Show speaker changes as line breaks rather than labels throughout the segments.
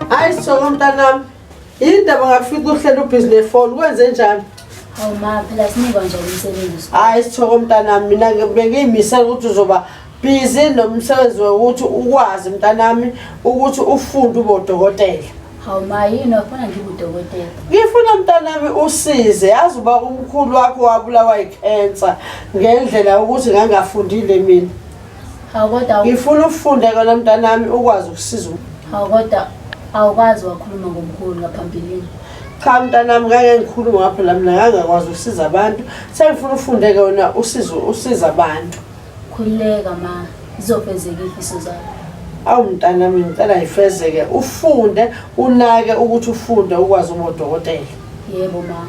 Hayi sithoko mntanami, yini ndaba ngafika uhleli ubhizi nefoni kwenze njani?
Hawu ma, phela sinikwa nje umsebenzi.
Hayi sithoko mntanami, mina bengiyimisela ukuthi uzoba busy nomsebenzi wokuthi ukwazi mntanami ukuthi ufunde ube udokotela.
Hawu ma, yini wafuna ngibe udokotela?
Ngifuna mntanami usize, yazi uba umkhulu wakho wabulawa yikhensa ngendlela ukuthi ngangafundile mina.
Hawu kodwa
Ngifuna ufunde kona mntanami ukwazi ukusiza.
Hawu kodwa awukwazi wakhuluma ngomkhulu ngaphambilini.
Cha mntanami ngake ngikhulume ngaphela mina ngangakwazi ukusiza abantu. Sengifuna ufunde ke wena usize usiza abantu.
Khululeka ma, zizofezeka izifiso zakho.
Awu mntanami ngicela ifezeke ufunde unake ukuthi ufunde ukwazi ukuba udokotela.
Yebo ma.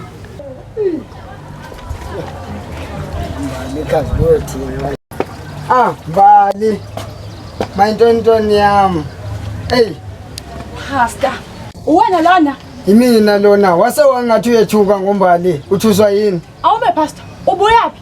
Mbali kazi lothini. Ah, Mbali. Mayintontoni yami. Hey,
Pastor, uwena lona?
Imina lona. Wase wangathi uyethuka ngombali. Uthuswa yini?
Awume Pastor, ubuyaphi?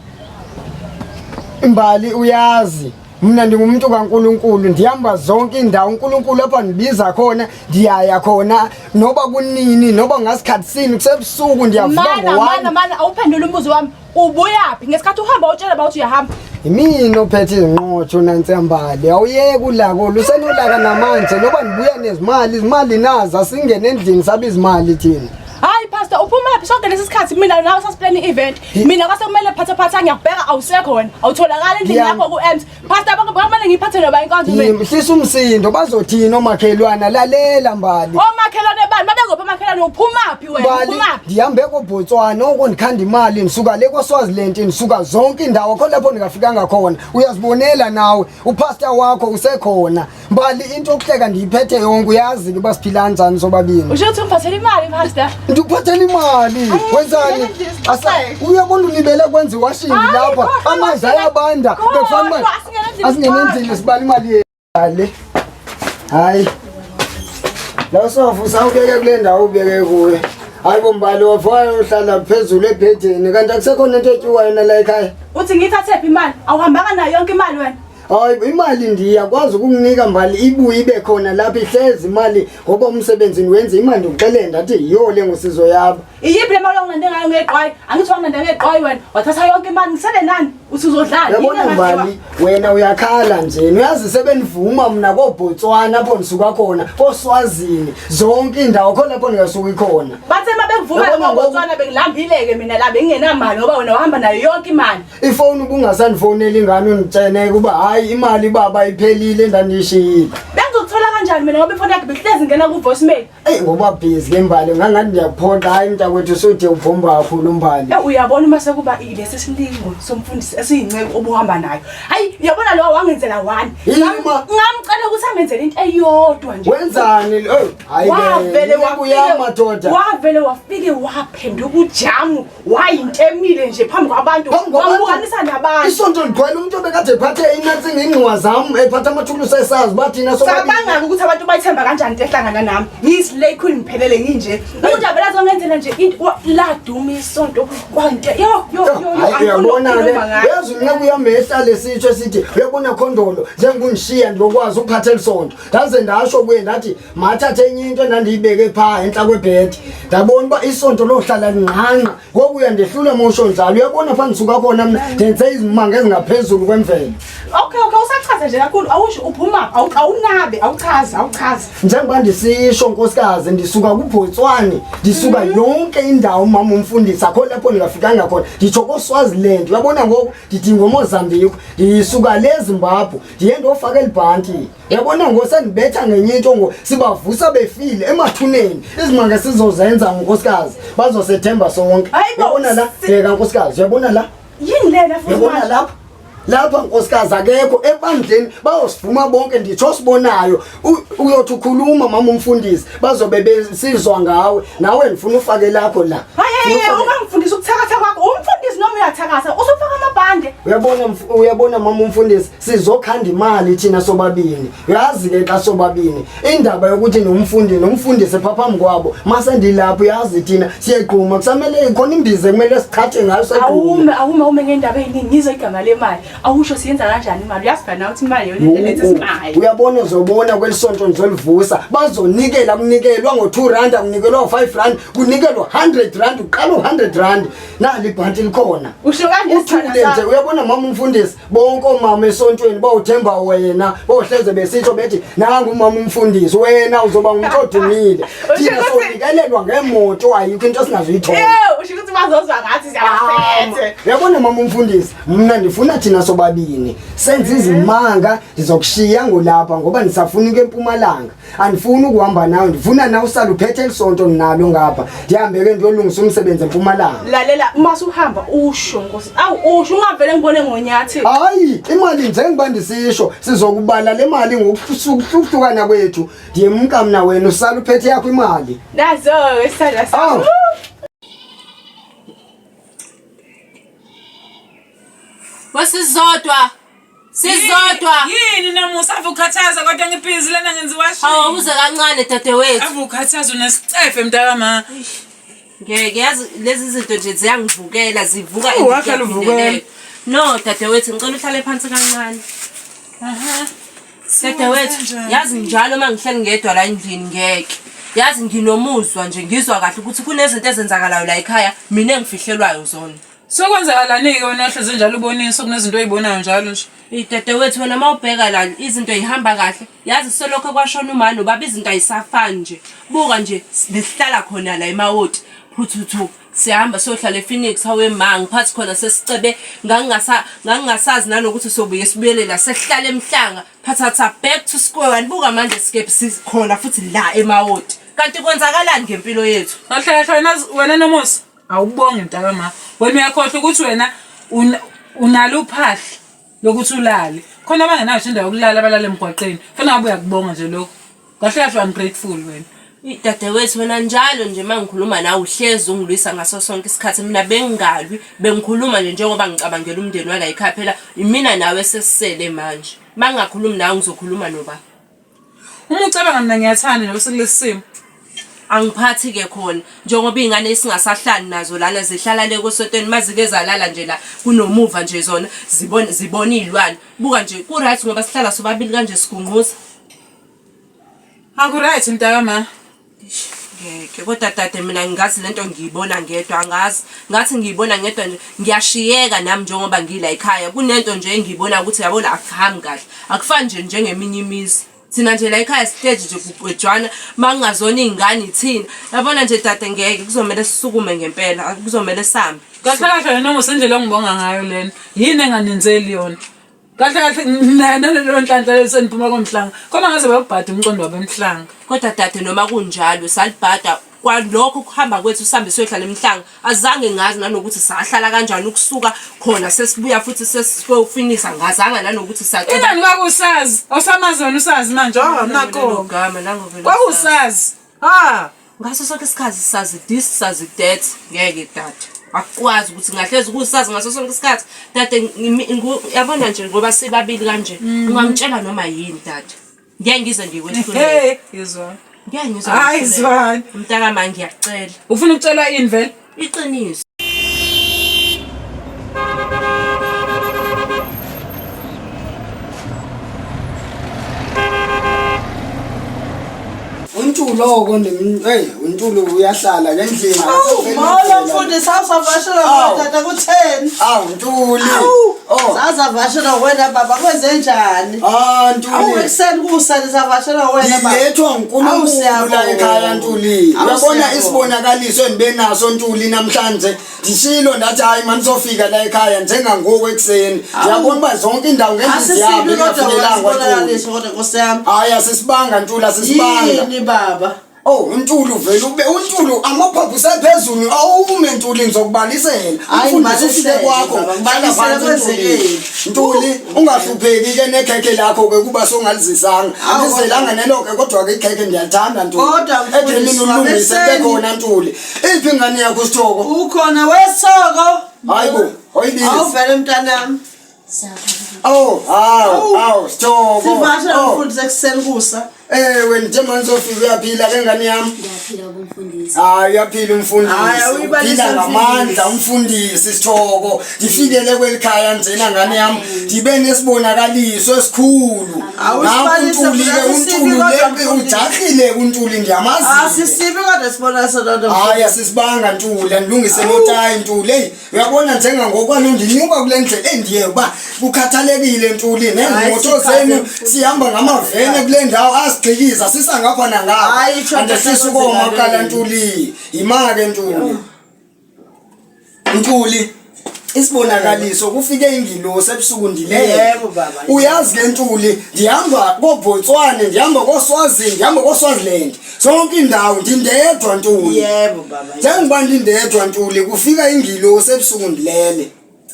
Imbali uyazi. Mina ndingumuntu kaNkuluNkulu ndihamba zonke indawo uNkulunkulu lapha ndibiza khona ndiyaya khona noba kunini noba ngasikhathi sini kusebusuku ndiyavuka
Mana
ngowami
mana mana awuphendule umbuzo wami. Ubuyaphi ngesikhathi uhamba utshela ba uthi uyahamba?
Yimina ophethe izinqotho nansembali awuyeke ulaka lusenolaka namanje noba ndibuya nezimali izimali nazo asingene endlini sabe izimali thina
Hayi pastor uphumaphi sonke lesi sikhathi mina nawe sasiplan i-event mina kwase kumele phatha phatha ngiyakubheka awusekho wena awutholakali endlini yakho ku-emt pastor kumele ngiyiphathe noba inkonzo mina
Hlisa umsindo bazothini omakhelwana lalela Mbali
omakhelwane bani babengophi omakhelwane uphumaphi wena
Mbali
uphumaphi
ndihambe koBotswana oko ndikhanda imali ndisuka le kwaSwaziland ndisuka zonke indawo kho lapho ndingafikanga khona uyazibonela nawe upastor wakho usekhona Mbali into okuhleka ndiyiphethe yonke uyazi ke uba siphila kanjani sobabini
usho ukuthi ungiphathela imali pastor
ndikuphathela imali wenzani uyabona ulibele kwenza iwashini lapha amanzi ayabanda bekufanele asingene endlini sibale imali yale hayi lo sofa usawubeke kule ndawo ubeke kuyo hayi bombali wafayo uhlala phezulu ebhedeni kanti akusekhona into etyiwayo nala ekhaya
uthi ngiyithathephi imali awuhambanga nayo yonke imali wena
Hayi imali ndiyakwazi ukunginika mbali ibuye ibe khona lapha ihlezi imali ngoba umsebenzi ndiwenza imali ndikuxelele ndathi yiyo le ngosizo yabo.
Iyiphi le mali ongilande ngayo ngeqwayi? Angithi wangilanda ngeqwayi wena. Wathatha yonke imali ngisele nani? Uthi uzodlala.
Yabona mbali wena uyakhala nje. Uyazi sebenivuma mna koBotswana apho ndisuka khona, koSwazini, zonke indawo khona lapho ndingasuki khona.
Bathe mabekuvuma
Yabona ngoku-
koBotswana bengilambile ke mina la bengingenamali ngoba wena wahamba nayo yonke imali.
Ifoni ubungasandifoneli ingane unditshene ukuba hayi imali baba iphelile endandiyishiyile.
Bengizokuthola kanjani mina ngoba ifoni yakhe behlezi ingena ku voicemail.
Eyi ngoba busy ke mbali ngangathi ndiyakuphoxa hayi mntakwethu usude ubhomba kakhulu umbali.
Eh uyabona uma sekuba lesi silingo somfundisi esiyinceku obuhamba nayo. Hayi uyabona lo wangenzela one. Ngamcela ukuthi angenzele into eyodwa nje.
Wenzani? Oh hayi
Wavele
wafika madoda.
Wavele wafike waphenduka ujamu wayintemile nje phambi kwabantu
Phambi kwabantu.
wamukanisa nabantu.
Isonto ligcwele umuntu obekade ephathe inansi ngengxowa zam ephatha amathulusi esazi uba thina sobabili.
Cabanga ukuthi abantu bayithemba kanjani into ehlangana nami. Ngiyislay queen ngiphelele nginje. Umuntu avele azongenzela Wangenzela nje into laduma isonto kwante. Yo yo yo yo.
Hayi uyabona ke. Uyazi mina kuyamehla lesitsho esithi uyabona khondolo njengokunishiya ndokwazi ukuphatha elisonto. Ndaze ndasho kuye ndathi mathathe enye into endandiyibeke pha enhla kwebhedi. Ndabona uba isonto lohlala lingqangqa. Ngoku uyandehlula mosho njalo. Uyabona pha ndisuka khona mina ndenze izimanga ezingaphezulu kwemvelo.
Okay okay usachaza nje kakhulu awusho uphuma awunabe awuchaza awuchaza.
Njengoba ndisisho nkosikazi ndisuka kuBhotswane ndisuka yonke indawo mama umfundisi akho lapho ndingafikanga khona nditsho koSwaziland uyabona ngoku ndidinga oMozambique ndisuka le Zimbabwe ndiye ndofaka elibhanti uyabona ngoku sendibetha ngenye into ngoku sibavusa befile emathuneni izimanga sizozenza nkosikazi bazosethemba sonke uyabona la bheka nkosikazi uyabona la
yini lena futhi
uyabona lapha lapha nkosikazi akekho ebandleni bayosivuma bonke nditsho sibonayo uyothi ukhuluma mama umfundisi bazobe besizwa ngawe nawe ndifuna ufake lakho la
hayi ungangifundisa ukuthakatha kwakho umfundisi noma uyathakatha usufaka amabhande
uyabona uyabona mama umfundisi sizokhanda imali thina sobabini uyazi ke xa sobabini indaba yokuthi nomfundi nomfundisi pha phambi kwabo mase ndilapho uyazi thina siyegquma kusamele khona imbiza kumele sichathe ngayo segquma
awume awume awume ngendaba eyiningi ngizwe igama lemali awusho siyenza kanjani imali uyazi phela nawe ukuthi imali yona into eletha isimali
uyabona uzobona kwelisonto nizolivusa bazonikela kunikelwa ngo-2 rand akunikelwa ngo-5 rand kunikelwa 100 rand uqala u-100 rand nali ibhanti likhona
usho kanje
uthule nje uyabona mama umfundisi bonke omama esontweni bawuthemba wena bohleze besitsho bethi nangu umama umfundisi wena uzoba ngumuntu odumile thina sonikelelwa ngemoto ayikho into esingazuyithola
usho ukuthi bazozwa ngathi siyabaphethe
uyabona mama umfundisi mna ndifuna thina sobabini senze izimanga ndizokushiya ngolapha ngoba ndisafuna ukuya empumalanga andifuni ukuhamba nawe ndifuna nawe usale uphethe elisonto ndinalo ngapha ndihambe ke ndiyolungisa umsebenzi empumalanga
lalela uma suhamba usho nkosi awu usho ungavele ngibone ngonyathi
hayi imali njengoba ndisisho sizokubala le mali ngokuhlukahlukana kwethu ndiyemka mna wena usale uphethe yakho imali
nazo isandla
awu
Wesizodwa. Sizodwa.
Yini namusa ave ukhathaza kodwa ngibhizi lana ngenza iwashing.
Hawu uze kancane dadewethu.
Ave ukhathaza unesicefe mntakama.
Ngeke yazi lezi zinto nje ziyangivukela zivuka
Oh, wahlala uvukela.
No dadewethu ngicela uhlale phansi kancane.
Aha.
Dadewethu
Kanjani?
yazi njalo uma ngihleli ngedwa la endlini ngeke. Yazi nginomuzwa nje ngizwa kahle ukuthi kunezinto ezenzakalayo la ekhaya mina engifihlelwayo zona.
Sokwenzakalani-ke wena ohlezi njalo ubonisa kunezinto oyibonayo njalo nje.
Dadewethu wena uma ubheka la izinto yihamba kahle yazi selokho kwashona umama nobaba izinto ayisafani nje buka nje besihlala khona la emawoti phuthuthu siyahamba siyohlala ePhoenix hawe ma ngiphathi khona sesicebe ngangingasazi nanokuthi sobuye sibuyele la sesihlala emhlanga phathatha back to square one buka manje sikephi sikhona futhi la emawoti kanti kwenzakalani ngempilo yethu
Kahle kahle wena wena Nomusa awubongi mntakama. Wena uyakhohlwa ukuthi wena unalo uphahla lokuthi ulale. Khona abangenayo nje indawo yokulala abalala emgwaqeni. Fanele ngabe uyakubonga nje lokho. Kahle kahle ungrateful wena.
Dadewethu wena njalo nje uma ngikhuluma nawe uhlezi ungilwisa ngaso sonke isikhathi mina bengingalwi bengikhuluma nje njengoba ngicabangela umndeni wala ekhaya phela imina nawe sesisele manje uma ngingakhulumi nawe ngizokhuluma noba
Uma ucabanga mina ngiyathanda nje sekulesi simo.
Angiphathi ke khona njengoba iy'ngane esingasahlali nazo lana zihlala le kosotweni mazike zalala nje la kunomuva nje zona zibona zibona iy'lwane buka nje ku-right ngoba sihlala sobabili kanje sigunquza
Aku-right mntakama.
Ngeke kodwa dade mina ngingazi lento ngiyibona ngedwa angazi ngathi ngiyibona ngedwa nje ngiyashiyeka nami njengoba ngila ekhaya kunento nje engiyibona ukuthi yabona akuhambi kahle akufani nje njengeminye imizi thina nje la ekhaya siteji nje kugwejwana makungazona iy'ngane ithina yabona nje dade ngeke kuzomele sisukume ngempela kuzomele sihambe
Kahle kahle wena Nomusa indlela ongibonga ngayo lena yini enganenzeli yona. Kahle kahle nayo nalelo nhlanhla leli seniphuma komhlanga. Khona ngaze bayobhada umcondo wabo emhlanga.
Kodwa dade noma kunjalo salibhada kwalokho kuhamba kwethu sihambe siyohlala emhlanga azange ngazi nanokuthi sahlala kanjani ukusuka khona sesibuya futhi sesiyofinisa ngazanga nanokuthi sacela
Ingani kwakusazi? Awusamazi wena usazi manje. Oh nako.
gama nangovela
Kwakusazi. Ha.
Ngaso sonke isikhathi sazi this sazi that ngeke dade akukwazi ukuthi ngahlezi ukusazi ngaso sonke isikhathi dade yabona nje ngoba sibabili kanje ungangitshela noma yini dade ngeke ngize ngikwehlulele
Hey, izwa.
Ngeke ngizwe.
Hayi Zwane.
Mntakama ngiyakucela.
Ufuna ukutshelwa ini vele?
Iqiniso.
Untulo-ko hey untulo uyahlala ngendlini.
Molo mfundisi awusavashela
Awu.
tata kutheni?
Awu Ntuli.
Awu.
Oh.
Sazavashela wena baba kwenze njani?
Ah
Awu
Ntuli.
ekuseni kusa nisavashela wena baba.
Ngilethwa
Awu,
uNkulunkulu
siyabonga.
la ekhaya Ntuli.
Awu,
Uyabona
siyabonga.
isibonakaliso endibe naso Ntuli namhlanje. Ndishilo ndathi hayi manisofika la ekhaya njengangoku ekuseni. Ndiyabona uba zonke indawo ngendlela yami
Asisibi kodwa
ingafanelanga Ntuli.
isibonakaliso kodwa Nkosi yami.
Hayi asisibanga Ntuli asisibanga.
Yini baba?
Oh uNtuli uvele ube uNtuli amaphaphu sephezulu awume Ntuli ngizokubalisela.
Hayi,
Umfundisi ufike
ngibalisele,
kwakho.
baba, ngibalisele
Hlala phansi, Ntuli.
kwenzekeni.
Ntuli ungahlupheki ke nekhekhe lakho ke kuba songalizisanga.
Awu,
Andizelanga neloke kodwa ke ikhekhe ndiyalithanda Ntuli.
Kodwa, mfundisi,
Edemini ulungise
wabeseni.
bekhona Ntuli. Iphi ingane yakho Sithoko?
Ukhona wesoko.
Hayi bo, oyibizi.
Awuvele mntanami.
Oh, hawu, hawu Sithoko.
Sivashela
Oh.
mfundisi ekuseni kusa.
Ewe njengoba nisofika uyaphila ke ngane yami.
Ngiyaphila kumfundisi.
Hayi uyaphila umfundisi.
Hayi, awuyibalise
Uphila ngamandla
umfundisi.
umfundisi Sithoko. Ndifikele kweli khaya njena ngane yami. Ndibe nesibonakaliso esikhulu.
Awusibalise
Nanku uNtuli ke
mfundisi,
uNtuli
kodwa
le
mfundisi.
ujahile uNtuli ndiyamazi.
Asisibi kodwa sibonakaliso lodwa.
Hayi asisibanga Ntuli andilungise notayi Ntuli. Hey uyabona njengangokwalo ndinyuka kule ndlela endiye uba kukhathalekile Ntuli
Hayi,
neemoto
sikhathi,
zenu
mfundisi.
sihamba ngamavene kule ndawo asigxikiza sisa ngapha nangapha.
Hayi, tsho
Andehlisa ukoma kuqala Ntuli. Yima-ke Ntuli. Ntuli isibonakaliso kufike ingilosi ebusuku ndilele.
Yebo, baba.
Uyazi ke Ntuli ndihamba koBotswana ndihamba koSwazini ndihamba koSwaziland zonke indawo ndindedwa Ntuli.
Yebo baba.
Njengoba ndindedwa Ntuli kufika ingilosi ebusuku ndilele.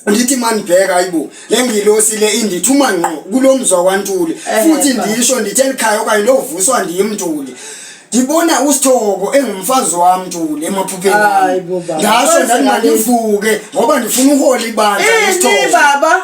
Ndithi manibheka hayibo le ngilosi le indithuma ngqo kulo mzwa kwaNtuli
Ehhe,
futhi
baba.
ndisho ndithe elikhaya okanye lovuswa ndim Ntuli. Ndibona uSithoko engumfazi wam Ntuli emaphupheni
Hayi
ami.
bo, baba.
Ndatsho ndathi
Kwenzeka
mandivuke ngoba ndifuna uhola ibandla
Ini
noSithoko.
baba?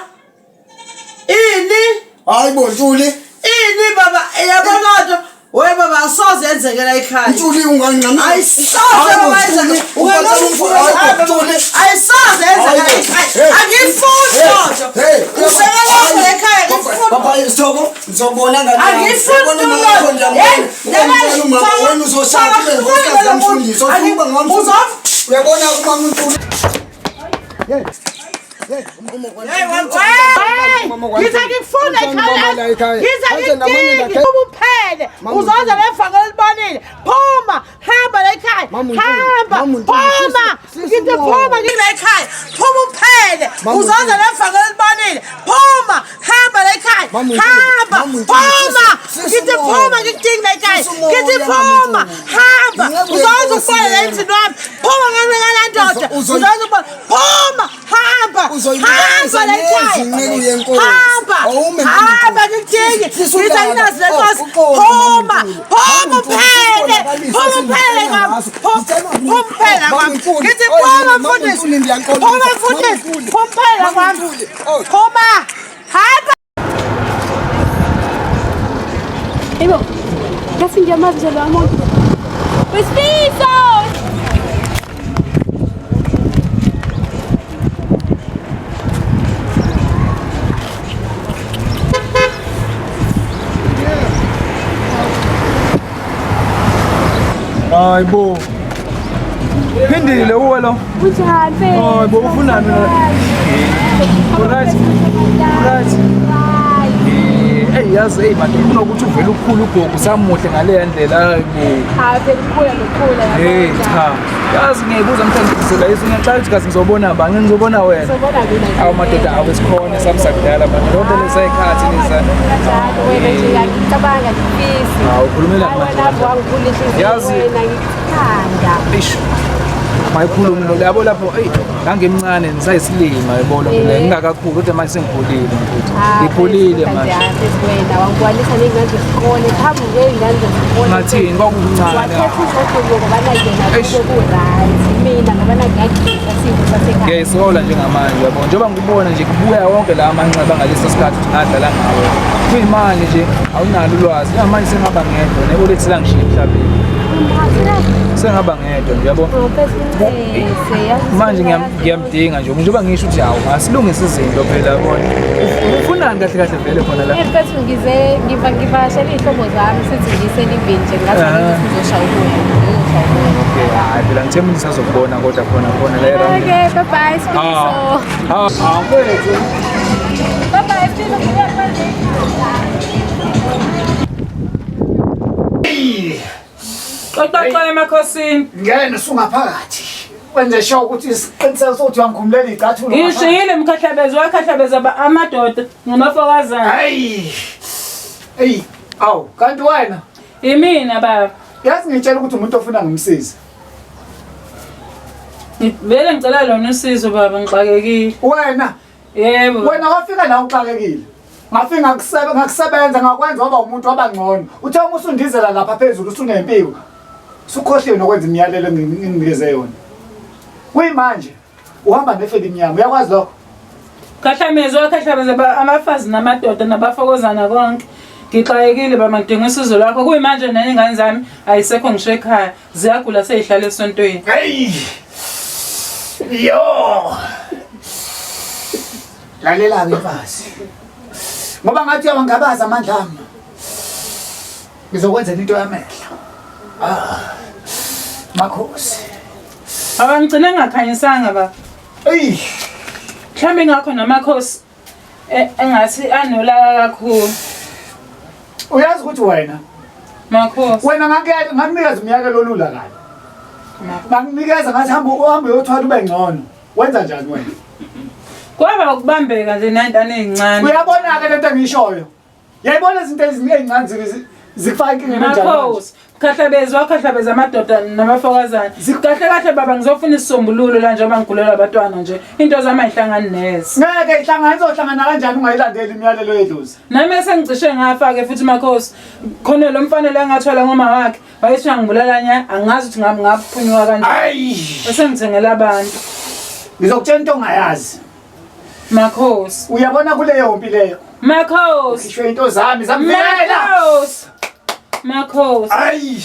Ini?
Hayi bo Ntuli,
Ini baba? Yabona nto we baba asoze yenzekela ekhaya.
Ntuli ungangxamela.
Ayisoze
Hayi bo,
baba
Ntuli,
yenzeka.
uphathela hayi bo, Ntuli.
Ayisoze yenzekela
Hayi bo.
ekhaya.
Hey.
Angiyifuni
Hey,
loo nto.
hey,
Usekela
hayi.
ekhaya angiyifuni.
Papa Sithoko, ngizobona ngane yami.
Angiyifuni
Uyabona
loo
umama wakho
nto.
ndiyambona.
Hey,
Uyamtshela umama wena uzoshada ube ngunkosikazi kamfundisi. Ufuna ukuba ngumfundisi. Uyabona uma uNtuli.
Ngize ngikufuna ekhaya. Ngize ngikudinge ubuphele. Uzoza lefaka elibonile. Phuma, hamba la ekhaya. Hamba, phuma. Ngithi phuma ngila ekhaya. Phuma uphele. Uzoza lefaka elibonile. Phuma, hamba la ekhaya. Hamba, phuma. Ngithi phuma ngikudinge la ekhaya. Ngithi phuma, hamba. Uzoza ukubona la endlini wami. Phuma ngale ndoda. Uzoza ukubona. Phuma, hamba. Hamba la ekhaya. Hamba. Hamba ngikudinge. Ngithi anginazi le nkosi. Phuma, phuma uphele. Phuma uphele kwami. Phuma uphele kwami. Ngithi phuma mfundisi. Phuma mfundisi. Phuma uphele kwami. Phuma. Hamba.
Yebo. Ngathi ngiyamazi nje lo muntu. Wesifiso!
Hayi bo. Phindile uwe lo.
Kunjani mfethu?
Hayi bo ufunani la? Alright. Alright. Hey yazi hey manje kunokuthi uvele ukhulu ugogo usamuhle ngale ndlela hayi bo.
Hayi phela ukukhula nokukhula yabo.
Hey cha. Yazi ngiyayibuza namhlanje ngizela isu ngiyaxaka ukuthi kazi ngizobona bani ngizobona wena.
Ngizobona mina.
Awu madoda awu sikhona sami sakudala manje. Lonke lesayikhathi lezana.
Kanjalo wena nje ngiyacabanga ngifisi.
Hawu ukhulumela
Hayi
manje.
wena wangikhula inhliziyo
Yazi-
wena ngikuthanda.
Eish. Mayikhuluma lo yabo lapho eyi ngangimncane ngisayisilima yabo lo le ngingakakhulu kodwa manje sengikhulile mfuthu.
Ah,
Ngikhulile manje.
Wena wangikwalisa ney'ngane zesikole phambi kwey'ngane zesikole.
Ngathini kwakuncane.
Wakhetha uzodumo ngoba yena
Eish.
kube-right mina ngoba ngiyagida simo sasekhaya.
Ngiyayisola njengamanje yabo njengoba ngikubona nje kubuya wonke la manxeba ngaleso sikhathi ukuthi ngadlala ngawe. Kuyimanje nje awunalo ulwazi. Njengamanje sengihamba ngedwa ne-Olex langishiya emhlabeni. Sengihamba ngedwa nje yabo. Manje ngiyamdinga nje njengoba ngisho ukuthi hawu asilungise izinto phela yabona. Ufunani kahle kahle vele khona la?
Mfethu ngize ngiva ngivakashela iy'hlobo zami sithi ngiselivini nje ngathi
Ah.
ngizoshaya umoya ngizoshaya umoya.
Okay, hayi phela ngithemba ukuthi sazokubona kodwa khona khona la eround.
Okay, bye bye Sifiso.
Ah, ah, mfethu.
Bye bye Sifiso.
Xoxoxa emakhosini.
Ngene usungaphakathi. Wenze sure ukuthi isiqiniseko sokuthi uyangikhumulela iy'cathulo.
Ngishiyile mkhahlabezi wakhahlabeza amadoda nomafokazana.
Hayi. Eyi, awu, kanti wena
Imina baba.
yazi ngitshela ukuthi umuntu ofuna ngimsize.
Vele ngicela lona usizo baba ngixakekile.
Wena,
Yebo.
wena wafika la uxakekile. Ngafika ngakusebe ngakusebenza ngakwenza waba umuntu wabangcono. Uthe uma usundizela lapha phezulu usunempiko. Usukhohliwe nokwenza imiyalelo enginikeze yona. Kuyimanje uhamba nefeli emnyama. Uyakwazi lokho?
Khahlamezi wakhahlabeza abafazi namadoda nabafokozana konke. Ngixakekile baba ngidinga usizo lwakho. Kuyimanje ney'ngane zami ayisekho ngisho ekhaya. Ziyagula seyihlala esontweni.
Hey! Yo! Lalela-ke mfazi. Ngoba ngathi uyawangabaza amandla ami. Ngizokwenzela into yamehlo. Ah. Makhosi.
Baba ngigcine ngingakhanyisanga baba.
Eyi!
Mhlawumbe ingakho namakhosi engathi anolaka kakhulu.
Uyazi ukuthi wena
Makhosi.
wena ngakunikeza umyalelo olula kabi. Ngakunikeza ngathi hamba uhambe uyothwala ube ngcono. Wenza njani wena?
Kwaba ukubambeka nje nantana ey'ncane.
Uyabona-ke lento engiyishoyo. Yayibona izinto ezincane zikufaka inkingeni enjani manje?
Makhosi. Khahlabezi wakhahlabeza amadoda nabafokazana. Kahle kahle baba ngizofuna isisombululo la njengoba ngigulelwa abantwana nje. Into zami ayihlangani neze.
Ngeke ihlangane izohlangana kanjani ungayilandeli imiyalelo yedlozi?
Nami esengicishe ngafa-ke futhi makhosi. Khona lo mfana la engathwala ngoma wakhe wayethi uyangibulala nya angazi ukuthi ngaphunyuka kanjani.
Ayi!
Esengithengela abantu.
Ngizokutshela into ongayazi.
Makhosi.
Uyabona kuleyo mpi leyo.
Makhosi.
Ngisho into zami zamvela.
Makhosi. Makhosi.
Ayi!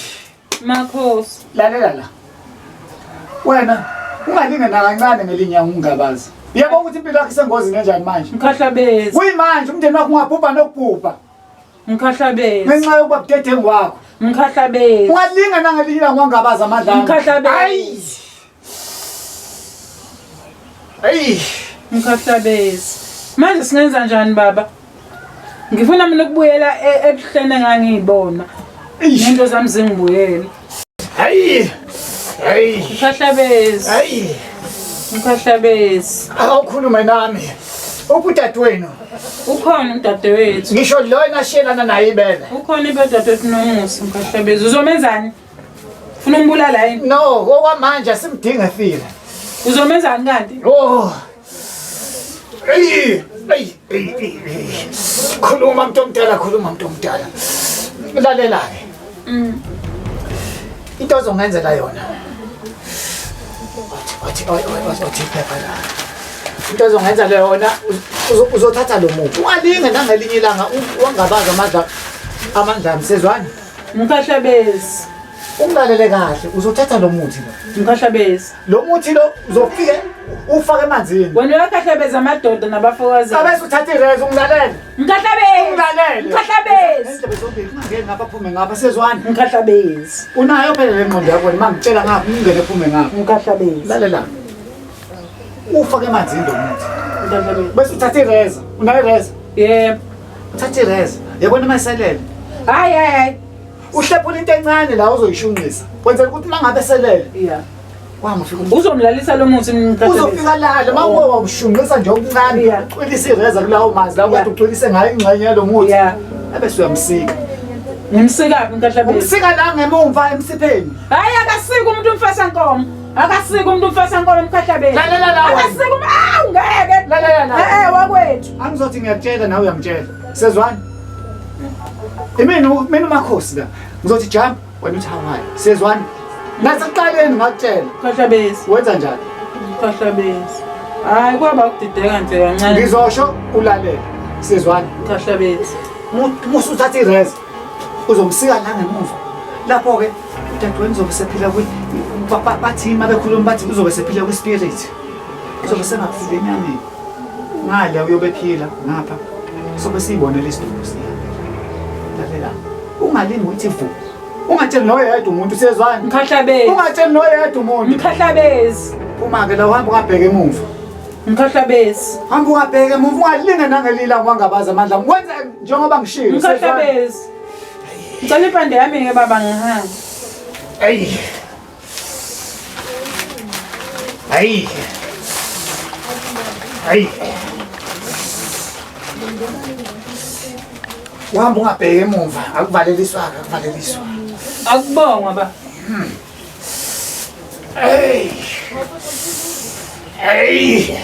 Makhosi.
Lalela la. Wena ungalinge nakancane ngelinye ungabazi. Uyabona ukuthi impilo yakho isengozini kanjani manje?
Mkhahlabezi.
Kuyimanje umndeni wakho ungabhubha nokubhubha
Mkhahlabezi.
ngenxa yokuba budedengu wakho.
Mkhahlabezi.
Ungalinga nangelinye ilanga wangabaza amandla ami.
Mkhahlabezi.
Ayi! Ayi!
Mkhahlabezi. Manje singenza njani baba? Ngifuna mina ukubuyela ebuhleni engangiyibona.
Eish.
Nento zami zingibuyele.
Ayi! Ayi!
Mkhahlabezi.
Ayi!
Mkhahlabezi.
Awukhulume nami. Ubudadewenu.
Ukhona udadewethu.
Ngisho lo enashiyelana naye ibele.
Ukhona ibedadewethu nomusa mkhahlabezi. Uzomenzani? Ufuna umbulala yini?
No, okwamanje asimdinge efile.
Uzomenzani kanti?
Oh. Eyi, eyi, eyi, eyi. Khuluma mntu omdala, khuluma mntu omdala. Lalela-ke. Into ozongenzela yona. Wathi wathi wathi wathi iphepha la. Into ozongenzela yona uzothatha lo muthi. Ungalinge nangelinye ilanga wangabaza amandla amandla ami sezwani.
Mkhahlabezi.
Ungilalele kahle, uzothatha lo muthi lo.
Mkhahlabezi.
Lo muthi lo uzofike ufake emanzini.
Wena uyakhahlabeza amadoda nabafokazana.
Abese uthatha irezi ungilalele.
Mkhahlabezi.
Ungilalele.
Mkhahlabezi.
Nendlebe zombili ungangeni ngapha phume ngapha sezwani.
Mkhahlabezi.
Unayo phela le ngqondo yakho wena mangitshela ngapha ungene phume ngapha.
Mkhahlabezi.
Lalela. Ufake emanzini lo muthi.
Mkhahlabezi.
Bese uthatha ireza. Unayo ireza?
Yebo.
Uthatha ireza. Yabona mayiselele.
Hayi hayi hayi.
Uhlephula into encane la uzoyishunqisa. Kwenzela ukuthi mangabe selele.
Yeah.
Wami ufika
Uzomlalisa lo muthi mkhahlabezi.
Uzofika lale uma wawushunqisa nje okuncane
Yeah.
ucwilisa ireza kulawo manzi la
Yeah.
kade ucwilise ngayo ingxenye yalo muthi.
Yeah.
Ebese uyamsika.
Ngimsikaphi mkhahlabezi?
Umsika la ngemumva emsipheni.
Hayi akasiki umuntu umfasa nkomo. Akasike umuntu umfasa nkolo umkhahlabeni.
Lalela la wena.
Akasike awu ngeke.
Lalela la.
Eh wakwethu.
Angizothi ngiyakutshela nawe uyangitshela. Sezwani? Imina mina umakhosi la. Ngizothi jump wena uthi hawayi. Sezwani? Nasekuqaleni ngakutshela.
Mkhahlabezi.
Wenza njani?
Mkhahlabezi. Hayi kwaba ukudideka nje kancane.
Ngizosho ulalele. Sezwani?
Mkhahlabezi.
Musu uthatha irez. Uzomsika la ngemuva. Lapho ke udadewenu uzobe sephila kwi bathi uma bekhuluma bathi uzobe sephila kwi spirit. Uzobe sengaphili enyameni. Ngale uyobe ephila ngapha. Sobe siyibonela isidumbu siyahambela. Lalela. Ungalingi uthi vu. Ungatsheli noyedwa umuntu siyezwana.
Mkhahlabezi.
Ungatsheli noyedwa umuntu.
Mkhahlabezi.
Phuma-ke la uhamba ungabheka emuva.
Mkhahlabezi.
Hamba ungabheka emuva ungalinge nangelila ngiwangabaza amandla. Wenze njengoba ngishilo.
Mkhahlabezi. Ngicela impande yami ke baba ngihambe.
Ayi. Ayi. Ayi. Uhamba ungabheki emuva, akuvaleliswa akuvaleliswa.
Akubongwa ba.
Hey. Hey.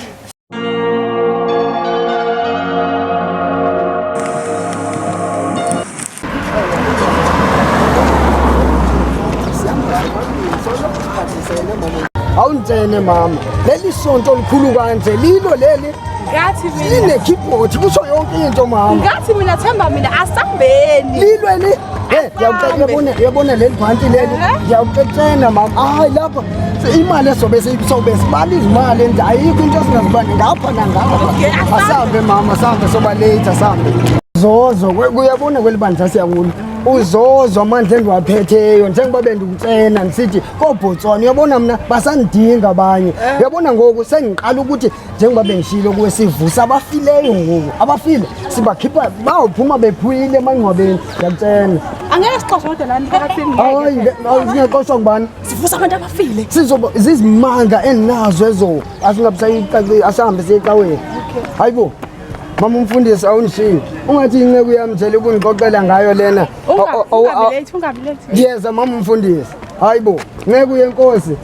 Awungitshene mama, leli sonto likhulu kanje lilo leli
Ngathi mina
line-keyboard kusho yonke into mama.
Ngathi mina themba mina asambeni.
Lilo li Eh, ngiyakutshela uyabona leli bhanti leli ngiyakutshela mama. Hayi lapha imali esobe sobe sibala izimali enje ayikho into esingazibani ngapha nangapha. Asambe mama, asambe soba late asambe. Zozo uyabona kweli bandla siyakulo. Uzozwa amandla endiwaphetheyo njengoba bendikutshena ndisithi koBotswana uyabona mna basandidinga abanye. Uyabona ngoku sengiqala ukuthi njengoba bengishilo kuwe sivusa abafileyo ngoku abafile sibakhipha bawuphuma bephuyile emangcwabeni ngiyakutshena.
Angeke sixoxe kodwa la emphakathini.
Hayi singexoshwa ngubani?
Sivusa abantu abafile.
Sizoba zizimanga endinazo ezo asingabe asahambe siye ecaweni. Hayibo. Mama umfundisi awundishiyi. Ungathi inceku yami nje ukundixoxela ngayo lena.
Ungabi late, ungabi late.
Ngiyeza mama umfundisi. Hayibo, nceku yenkosi.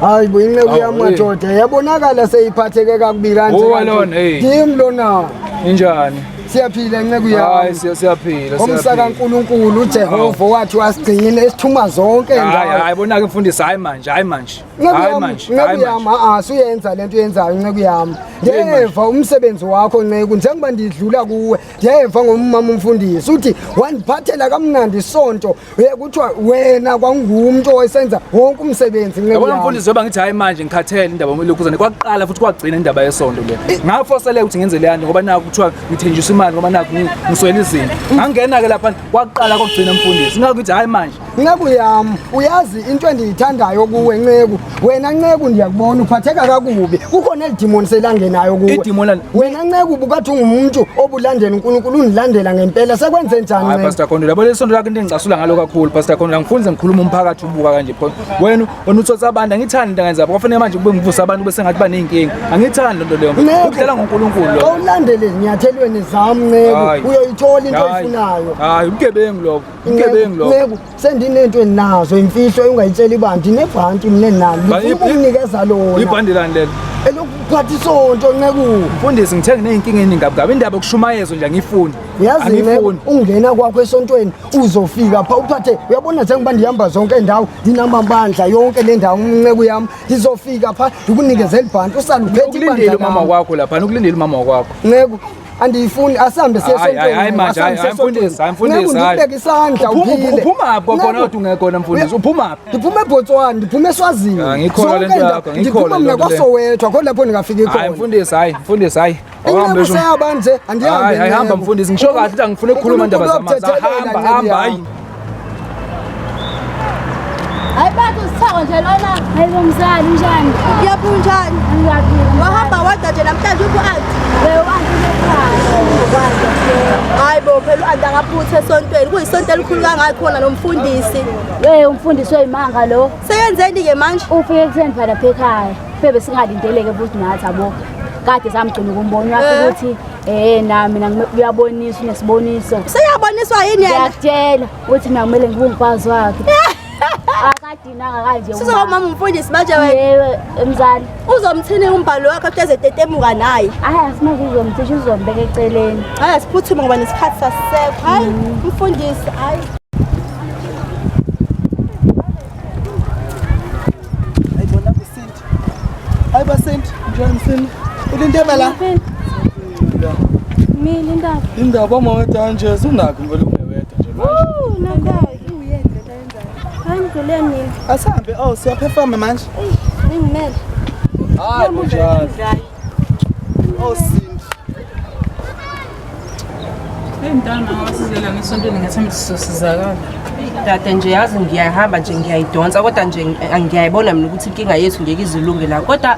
Hayibo inceku yami madoda yabonakala seyiphatheke kakubi kanje.
Uwe lona, hey.
Ndim lona.
Injani?
Siyaphila inceku yami.
Hayi siyaphila.
Umsa kaNkulunkulu uJehova wathi wasigcina esithuma zonke
Hayi hayi bona-ke mfundisi hayi manje hayi manje. Hayi manje.
Nceku yami a suyenza lento uyenzayo nceku yami. Ndiyeva umsebenzi wakho nceku njengoba ndidlula kuwe ndiyeva ngomama umfundisi uthi wandiphathela kamnandi isonto kuthiwa wena kwangumntu owayesenza wonke umsebenzi nceku
Yabona
yami.
mfundisi njengoba ngithi hayi manje ngikhathele indaba lokhuzane kwaqala futhi kwagcina indaba yesonto le. Ngafoseleka ukuthi ngenze leya nto ngoba naku kuthiwa ngithenjiswa imali ngoba naku ngiswele izinto. Ngangena ke lapha kwaqala kwagcina mfundisi. Ngakho ngithi hayi manje
Nceku yam, uyazi into endiyithandayo kuwe nceku. Wena nceku ndiyakubona uphatheka kakubi. Kukhona eli dimoni selangenayo kuwe.
Idimoni lani?
Wena nceku ubukade ungumuntu obulandela uNkulunkulu undilandela ngempela. Sekwenze njani
Hayi
nceku?
Pastor Khondela, yabo leli sonto lakho into engicasula ngalo kakhulu Pastor Khondela, ngifuni nje ngikhuluma umphakathi ubuka kanje because wena wena utsotsa abantu angithandi into engenza kwafanele manje kube ngivusa abantu bese ngathi baneyinkinga. Angithandi lento leyo.
Nceku,
Ukudlala ngoNkulunkulu
Xa
lo.
ulandele ezinyathelweni zam nceku,
Hayi.
uyoyithola into
Hayi.
oyifunayo.
Hayi ubugebengu lobo. Ubugebengu lobo.
Nceku, sendinento endinazo imfihlo engayitsheli bantu ndinebhanti mna endinalo.
Ba-
Ndifuna ukukunikeza lona.
Ibhandi lani lelo?
Elokuphatha isonto nceku.
Mfundisi ngithe ngineyinkinga eningi kabi kabi indaba yokushumayezwa nje angiyifuni.
Uyazi nceku
Angiyifuni.
ungena kwakho esontweni uzofika pha uphathe uyabona njengoba ndihamba zonke indawo ndinamabandla yonke le ndawo nceku yam ndizofika pha ndikunikeze eli bhanti usale uphethe
Ukulindile
ibandla
umama
lam.
wakho lapha, ukulindile umama wakho.
Nceku andiyifuni asambe siye
Hayi, hayi, hayi
esontweni
manje, hayi,
asambe
hayi
siye
mfundisi, hayi
esontweni.
mfundisi,
Nceku
hayi.
ndikubeke isandla uphile.
Uphuma phi khona
Nceku,
kodwa ungekhona mfundisi? Uphuma phi?
Ndiphuma eBotswana, ndiphuma eSwazini.
Angikholwa
Zonke
lento
iindawo.
yakho, angikholwa
Ndiphuma mna
lento leyo.
kwaSoweto, akho lapho ndingafiki
Hayi
khona.
mfundisi, hayi mfundisi, hayi. Awuhambe
Inceku
sho.
seyaba nje, andihambi
Hayi, hayi hamba
nceku.
mfundisi, ngisho kahle ukuthi angifuni ukukhuluma indaba
uNkulunkulu
zamazi.
uyakuthethelela,
Hamba,
nceku
hamba, hayi.
yami.
Hayi bathi usithako nje lona. Hayi bomzali unjani?
Ngiyaphi unjani?
Ngiyaphila.
Wahamba wadwa nje namhlanje uphi u-anti?
Bewanti ekhaya.
Hayi bo phela u-anti akaphuthe esontweni kuyisonto elikhulu kangaka khona nomfundisi.
We umfundisi oyimanga lo.
Seyenzeni-ke manje?
Ufike ekuseni phela lapha ekhaya. Bebe singalindeleke futhi nathi abo. Kade samgcina ukumbona
Eh.
ukuthi na mina uyabonisa unesiboniso.
Seyaboniswa yini yena?
Ngiyakutshela ukuthi mina kumele ngibe umfazi wakhe. Akadinanga kanje.
Sizoba mama umfundisi manje wena.
Yebo mzali.
Uzomthini umbhalo wakho hleze tetemuka naye.
Hayi asimanje uzomthisha uzombeka eceleni.
Hayi asiphuthume ngoba nesikhathi sasisekho. Hayi umfundisi hayi.
Ayibona kusinti. Hayi basinti, njani msini? Ulindebe la?
Mina indaba.
Indaba mama nje sunakho mvele ungewedwa nje manje.
Uh, nakho uyeni lento ayenzayo. Hayi ngidlule mina.
Asambe, oh siyaphefoma manje.
Ngimele.
Hayi kunjalo. Oh Sindi.
Hey mntana, wasizela ngesontweni ngathemba ukuthi sizosizakala.
Dade nje yazi ngiyahamba nje ngiyayidonsa kodwa nje ngiyayibona mina ukuthi inkinga yethu ngeke izilunge la. Kodwa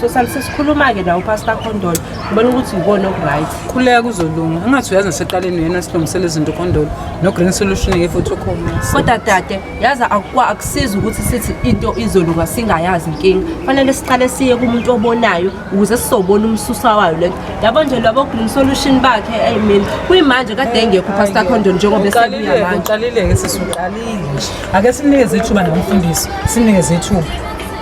sosale sesikhuluma-ke nawo uPastor Khondolo. Ngibona ukuthi ikona oku-right.
Khuleka kuzolunga. Engathi uyazi naseqaleni uyena silungisele izinto Khondolo. No Green Solution ke futhi ukhona.
Kodwa dade yazi akusizi ukuthi sithi into izolunga singayazi inkinga. Fanele siqale siye kumuntu obonayo ukuze sizobona umsusa wayo lento. Yabo nje labo Green Solution bakhe hey mina kuyimanje kade engekho uPastor Khondolo njengoba esebuya manje.
Uqalile-ke sisi uqalile nje. Ake simnikeze ithuba nomfundisi, simnikeze ithuba.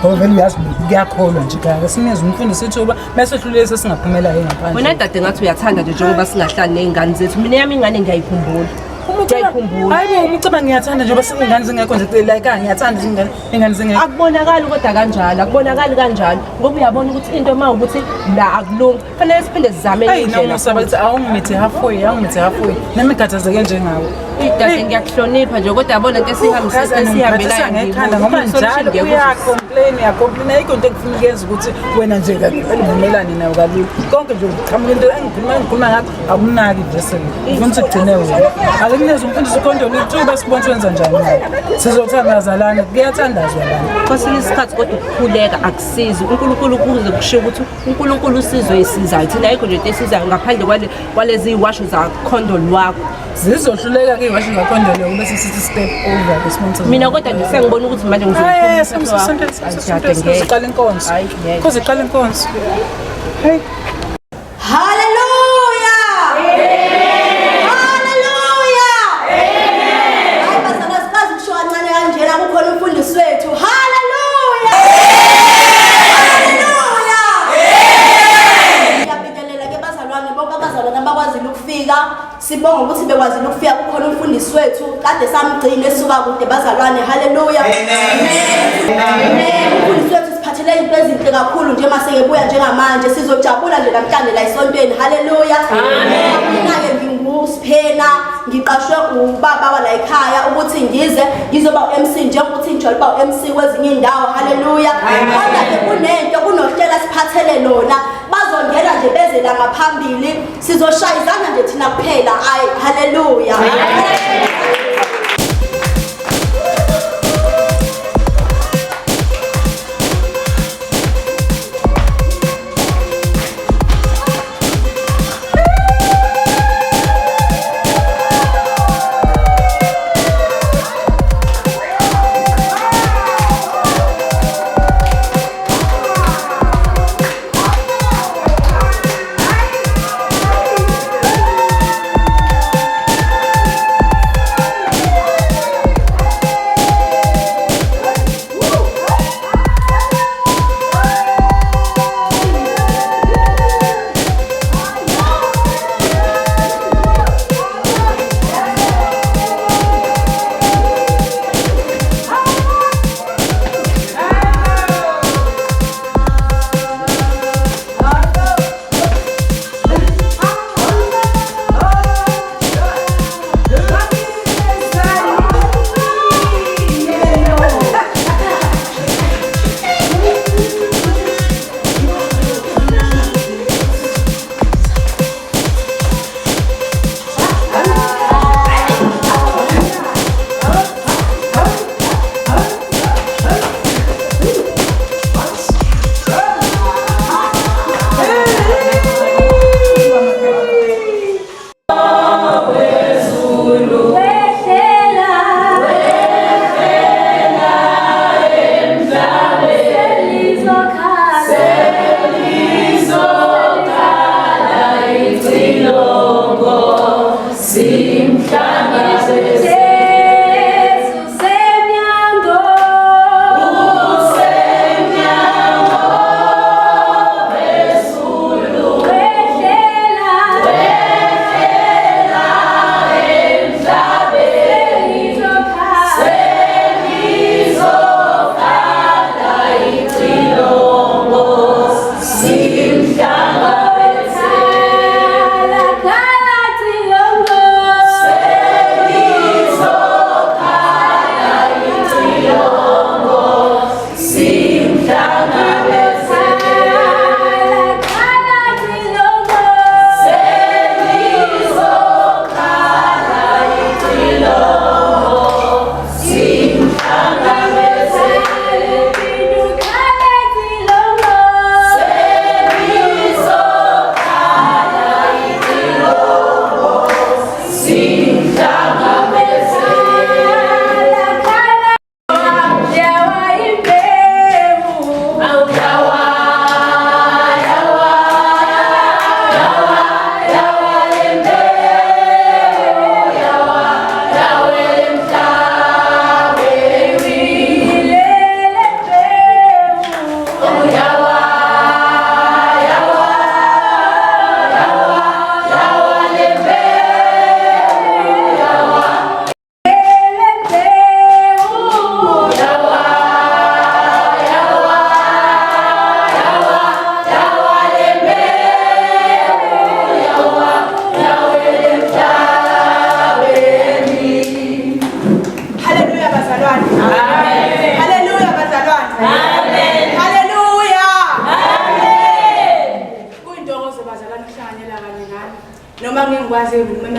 Ngoba vele uyazi kuyakholwa nje ekhaya. Ake simnikeze umfundisi ithuba bese hluleke sesingaphumela-ke ngaphandle.
Wena dade ngathi uyathanda nje njengoba singahlali ney'ngane zethu. Mina yami ingane ngiyayikhumbula. Ngiyayikhumbula.
Hayi bo, umcabanga ngiyathanda njengoba singane zingekho nje like ngiyathanda ingane ingane zingekho.
Akubonakali kodwa kanjalo, akubonakali kanjalo ngoba uyabona ukuthi into uma ukuthi la akulungi fanele siphinde sizame enye
Ayi
indlela.
nomusa bathi awungimithe halfway, awungimithe halfway. Nami ngikhathazeke njengawe.
Dade ngiyakuhlonipha nje kodwa yabona into esihambelayo
ngekhanda ngoba njalo uyacomplain uyacomplain ayikho into engifuna ukuyenza ukuthi wena nje ngivumelane nayo kalula konke nje uqhamuka into engikhuluma ngakho akunaki nje sele ufuna ukuthi kugcine wena ake kunikeze umfundisi ukhondolo ithuba sibone ukuthi wenza njani naye sizothandaza lana kuyathandazwa lana
Kwesinye isikhathi kodwa ukukhuleka akusizi uNkulunkulu kuze kushiwo ukuthi uNkulunkulu usizwe esizayo thina ayikho nje into esizayo ngaphandle kwalezi washo zakhondolo lwakho
zizohluleka ke iwasho zakhondolo kube sisithi step over ke
mina kodwa nje sengibona ukuthi manje
ngizoqala inkonzo cause iqala inkonzo hey
Hallelujah! Hallelujah! Hayi bazalwane sikwazi ukusho kancane kanjena kukhona umfundisi wethu. Hallelujah! Hallelujah! Ngiyabingelela ke bazalwane bonke abazalwane abakwazile ukufika. Sibonga ukuthi bekwazile ukufika kukhona umfundisi wethu kade samgcina esuka kude bazalwane. Hallelujah! Amen. Umfundisi wethu siphathele izinto ezinhle kakhulu nje mase ngebuya njengamanje sizojabula nje namhlanje la esontweni. Hallelujah! Mina-ke nginguSiphena ngiqashwe ubaba wala ekhaya ukuthi ngize ngizoba u-MC njengokuthi ngijwayele ukuba u-MC kwezinye iy'ndawo. Hallelujah! Kodwa-ke kunento kunohlelo siphathele lona bazongena nje beze la ngaphambili sizoshayizana nje thina kuphela. Ayi, hallelujah!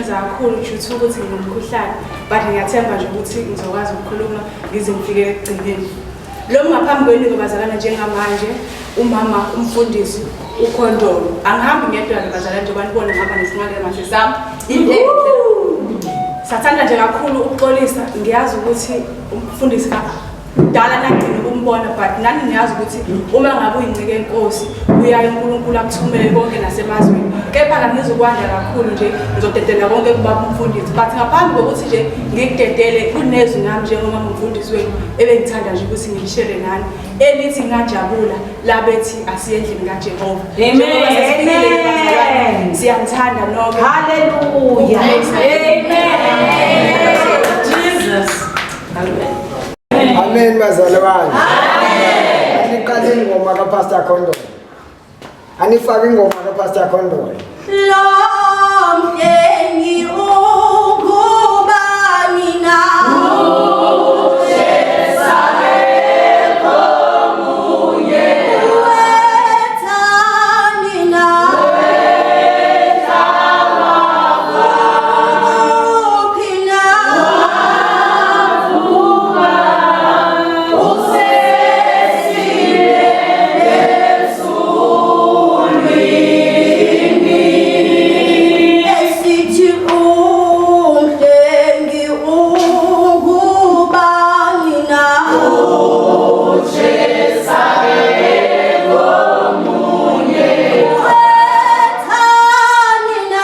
Ngimemeza kakhulu due to ukuthi nginomkhuhlane but ngiyathemba nje ukuthi ngizokwazi ukukhuluma ngize ngifike ekugcineni. Lo ngaphambi kwenu-ke bazalwane njengamanje umama umfundisi ukhondolo. Angihambi ngedwa-ke bazalwane njengoba nibona ngihamba nesinqandamathe sami. Indenhle. Sathanda nje kakhulu ukuxolisa ngiyazi ukuthi umfundisi kudala nagcina ukumbona but nani niyazi ukuthi uma ngabe uyincike enkosi uyaye uNkulunkulu akuthumele konke nasemazweni kepha kangizukwanda kakhulu nje ngizodedela konke kubaba umfundisi but ngaphambi kokuthi nje ngikudedele kunezwi nami njengoba ngumfundisi wenu ebengithanda nje ukuthi ngilishere nani elithi ngajabula labethi asiye endlini kaJehova njengoba sesifikile bazalwane siyanithanda nonke.
Haleluya.
Amen. Jesus. Amen.
Amen bazalwane. Amen. Aniqale ingoma kaPastor Khondolo. Anifake ingoma kaPastor Khondolo.
Lo mhlengi ungubani na? Wethani na? Uphi na? Esithi umhlengi ungubani na? Wethani na?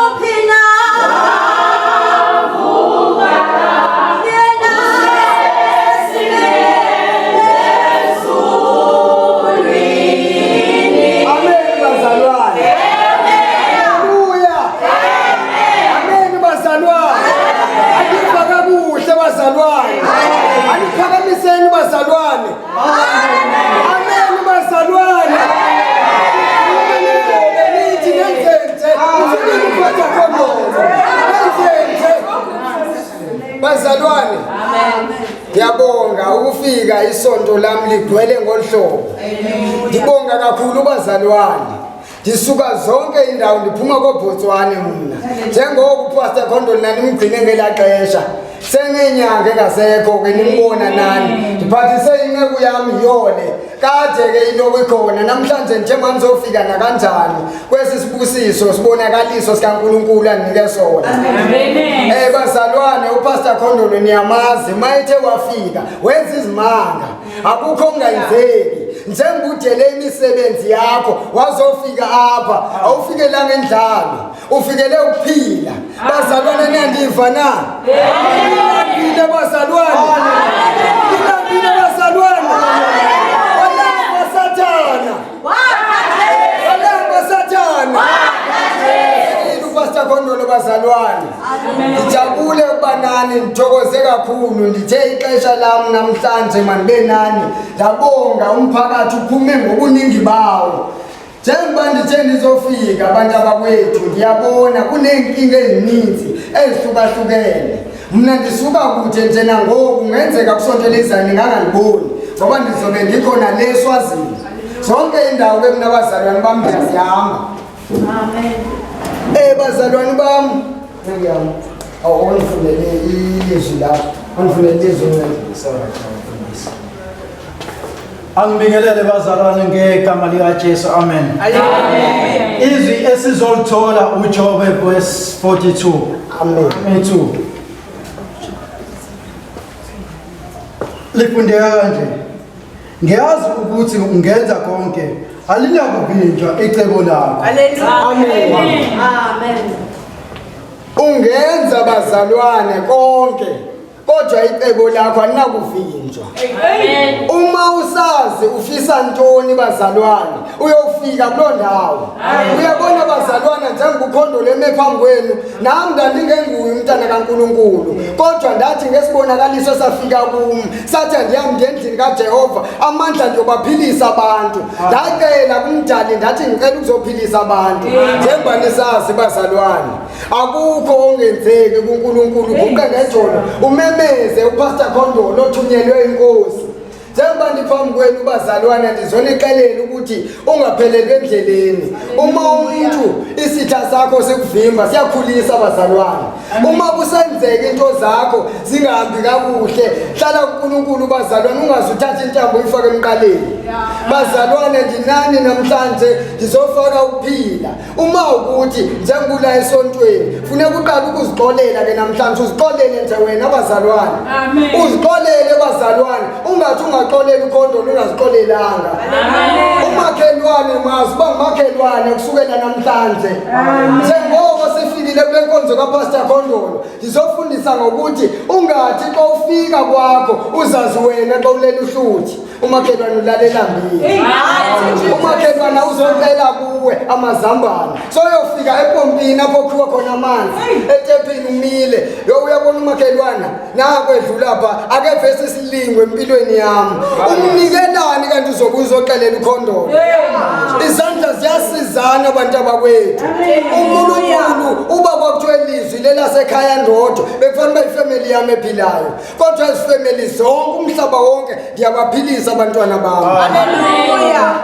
Uphi na? Yena
Amen bazalwane. Haleluya. Amen bazalwane. Anifaka kuhle bazalwane. Aniphakamiseni bazalwane. Amen bazalwane. Nithi nenzenze. Ufike uphatha khondolo. Nenzenze. Bazalwane. Ngiyabonga ukufika isonto lami ligcwele ngolhlobo. Ngibonga kakhulu bazalwane. Ndisuka zonke indawo ndiphuma koBotswana mna. Njengoko uPastor Khondolo nani nimgcine ngelaa xesha. Sengenyanga engasekho ke nimbona nani. Ndiphathise inceku yami yole. Kade ke into ikhona namhlanje njengoba nizofika nakanjani kwesi sibusiso sibonakaliso sikaNkulunkulu andinike sona. Bazalwane uPastor Khondolo niyamazi mayethe wafika wenza izimanga. Akukho okungayenzeki. Njengoba udele imisebenzi yakho wazofika apha awufikelanga endlalo ufikele ukuphila. Bazalwane niyandiva na? Nilambile bazalwane. Nilambile bazalwane. Walamba Sathana. Walamba Sathana. UPastor Khondolo bazalwane. Ngijabule ukuba nani ngithokoze kakhulu ndithe ixesha lami namhlanje manibe nani ndabonga umphakathi uphume ngobuningi bawo. Njengoba ndithe ndizofika abantu abakwethu ndiyabona kuneenkinga ezininzi ezihlukahlukene. Mna ndisuka kude nje nangoku kungenzeka kusonto elizayo ningangandiboni ngoba ndizobe ndikhona le eSwazini. Zonke iindawo ke mna bazalwane bam ndiyazihamba.
Amen.
Bazalwane bam, ngiyam. Awungifunele ilizwi lapho. Ungifunele ilizwi mina.
Angibingelele bazalwane ngegama likaJesu, amen. Izwi esizolithola uJobe verse 42.
Amen.
2. Lifundeka kanje. Ngiyazi ukuthi ungenza konke, alinakuvinjwa icebo lakho.
Amen.
Amen.
Ungenza bazalwane konke kodwa icebo lakho alinakuvinjwa. Uma usazi ufisa ntoni bazalwane uyofika kuloo ndawo. Uyabona bazalwana njengoba ukhondolo eme phambi kwenu nami ndandingenguye umntana kaNkulunkulu kodwa ndathi ngesibonakaliso safika kum sathi andihambi ndiye endlini kaJehova amandla ndiyobaphilisa abantu. Ndacela kumdali ndathi ngicela ukuzophilisa abantu. Njengoba nisazi bazalwane akukho ongenzeki kuNkulunkulu. Guqe ngejolo umemeze uPastor Khondolo othunyelwe inkosi. Njengoba ndiphambi kwenu bazalwane ndizonixelela ukuthi ungaphelelwa endleleni. Uma umuntu isitha sakho sikuvimba siyakhulisa bazalwane. Uma kusenzeka into zakho zingahambi kakuhle, hlala kuNkulunkulu bazalwane ungaze uthathe intambo uyifake emqaleni. Bazalwane ndinani namhlanje ndizofaka ukuphila. Uma ukuthi njengokula esontweni funeka uqale ukuzixolela ke namhlanje uzixolele nje wena bazalwane. Uzixolele bazalwane, ungathi ungaxolela ukhondolo ungazixolelanga. Umakhelwane mazi uba ngumakhelwane kusukela namhlanje. Njengoko sifikile kule nkonzo kaPastor Khondolo, ndizofundisa ngokuthi ungathi xa ufika kwakho uzazi wena xa ulela uhluthi. Umakhelwane ulalela mbili. Umakhelwane uzocela kuwe amazambane. Soyofika epompini apho kukhiwa khona amanzi, etephini umile. Yo uyabona umakhelwana nako edlula pha akeve sesilingwe empilweni yami. Umnikelani kanti uzobe uzoxelela ukhondolo. Izandla ziyasizana abantu abakwethu. uNkulunkulu uba kwakuthiwa ilizwi lelasekhaya ndodwa bekufanele uba ifamily yami ephilayo. Kodwa ezifamily zonke umhlaba wonke ndiyabaphilisa abantwana bami.
Haleluya.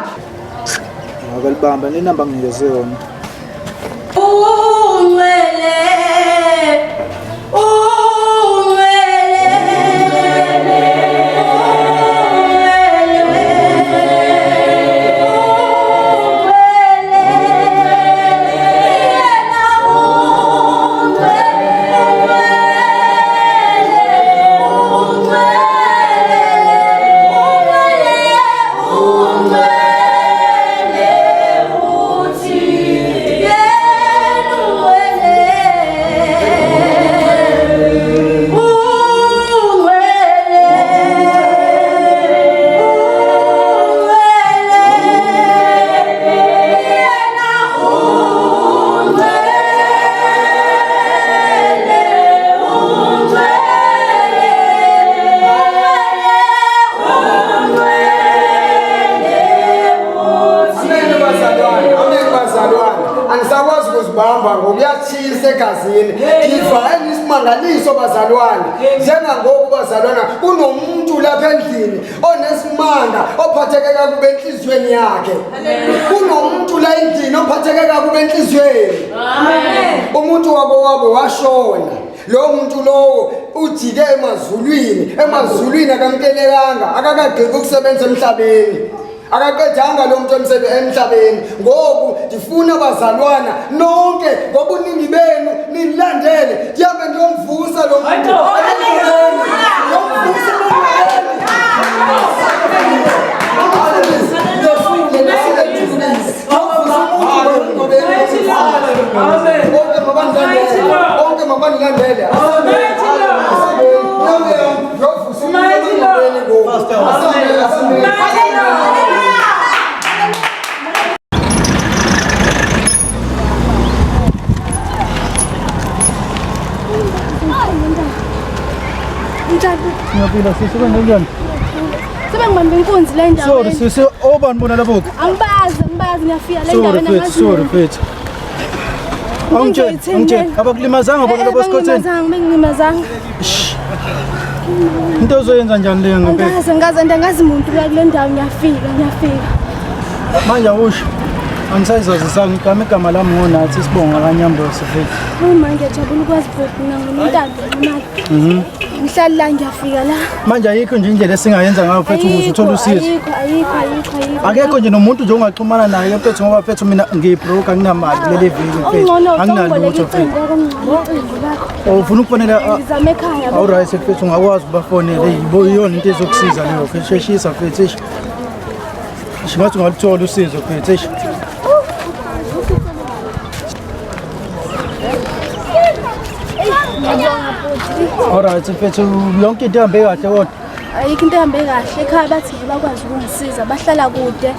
Ngakalibamba nenamba nginikeze yona.
Ungcwele ungcwele
Amen bazalwane, amen bazalwane. Angisakwazi ukuzibamba ngokuyatshisa egazini. Ngiva isimangaliso bazalwane. Njengangoku bazalwana kunomuntu lapha endlini onesimanga ophatheke kakubi enhliziyweni yakhe. Kunomuntu la endlini ophatheke kakubi enhliziyweni. Umuntu wabo wabo washona. Lo muntu lowo ujike emazulwini, emazulwini akamkelekanga, akakagqibi ukusebenza emhlabeni. Akaqedanga lo muntu emhlabeni. Ngoku ndifuna bazalwana nonke ngobuningi benu nilandele. Ndihambe ndiyomvusa lo muntu. Ndiyomvusa lo Bonke mabandilandele. Bonke mabandilandele. Ndiyovusa umuntu emngcwabeni ngoku. Asambe, asambe.
Njani?
Ngiyaphila sisi kwenzenjani?
Sebe ngibambe inkunzi le
Sorry
ndaweni.
sisi, obani bona labo?
Angibazi, angibazi ngiyafika le
Sorry
ndaweni
mfethu, sorry mfethu. Awungitsheli, awungitsheli. Abakulimazanga bona labo sikhotheni?
Bengilimazanga, bengilimazanga.
Into ozoyenza njani leyo ngempela?
Angazi, angazi, and angazi muntu la kule ndawo ngiyafika, ngiyafika.
Manje awusho. Angisayizazisanga igama igama lami ngonathi isibonga kaNyambose mfethu.
Hayi ma ngiyajabula ukwazi bhuti mina nguNontando Nxumalo. Ngihlali la ngiyafika la.
Manje ayikho nje indlela esingayenza ngayo mfethu ukuze uthole usizo.
Ayikho, ayikho, ayikho, ayikho.
Akekho nje nomuntu nje ongaxhumana naye mfethu ngoba mfethu mina ngiyibroke anginamali kuleli viki mfethu.
Okungcono
Anginalutho
ucongoleka
mfethu.
icingo okungcono ucingo lakho.
Ufuna ukufonela
Ngizame ekhaya.
All right mfethu ungakwazi ubafonele yibo iyona into ezokusiza leyo. Sheshisa mfethu. Eish. Eish, Ngathi ungaluthola usizo mfethu. Eish.
Ngiyabonga bhuti.
All right mfethu yonke into ihambe kahle kodwa.
Ayikho into ehambe kahle ekhaya bathi ngeke bakwazi ukungisiza bahlala kude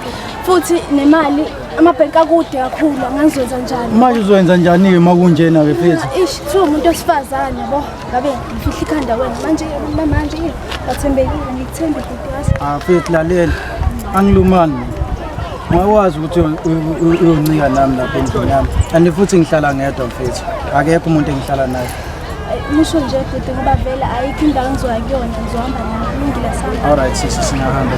futhi nemali amabhenki akude kakhulu angangizwenza njani.
Manje uzoyenza njani-ke uma kunjena-ke mfethu?
Ish kuthiwa umuntu wesifazane yabo ngabe ngifihla ikhanda wena manje manje bathembekile ngikuthembe bhuti yazi.
Ah mfethu lalela. Angilumani mina. Ungakwazi ukuthi uyoncika nami lapha endlini yami. And futhi ngihlala ngedwa mfethu. Akekho umuntu engihlala naye.
Musho nje bhuti ngoba vele ayikho indawo engizoya kuyona ngizohamba nawe. Kulungile sami.
Alright sisi singahamba.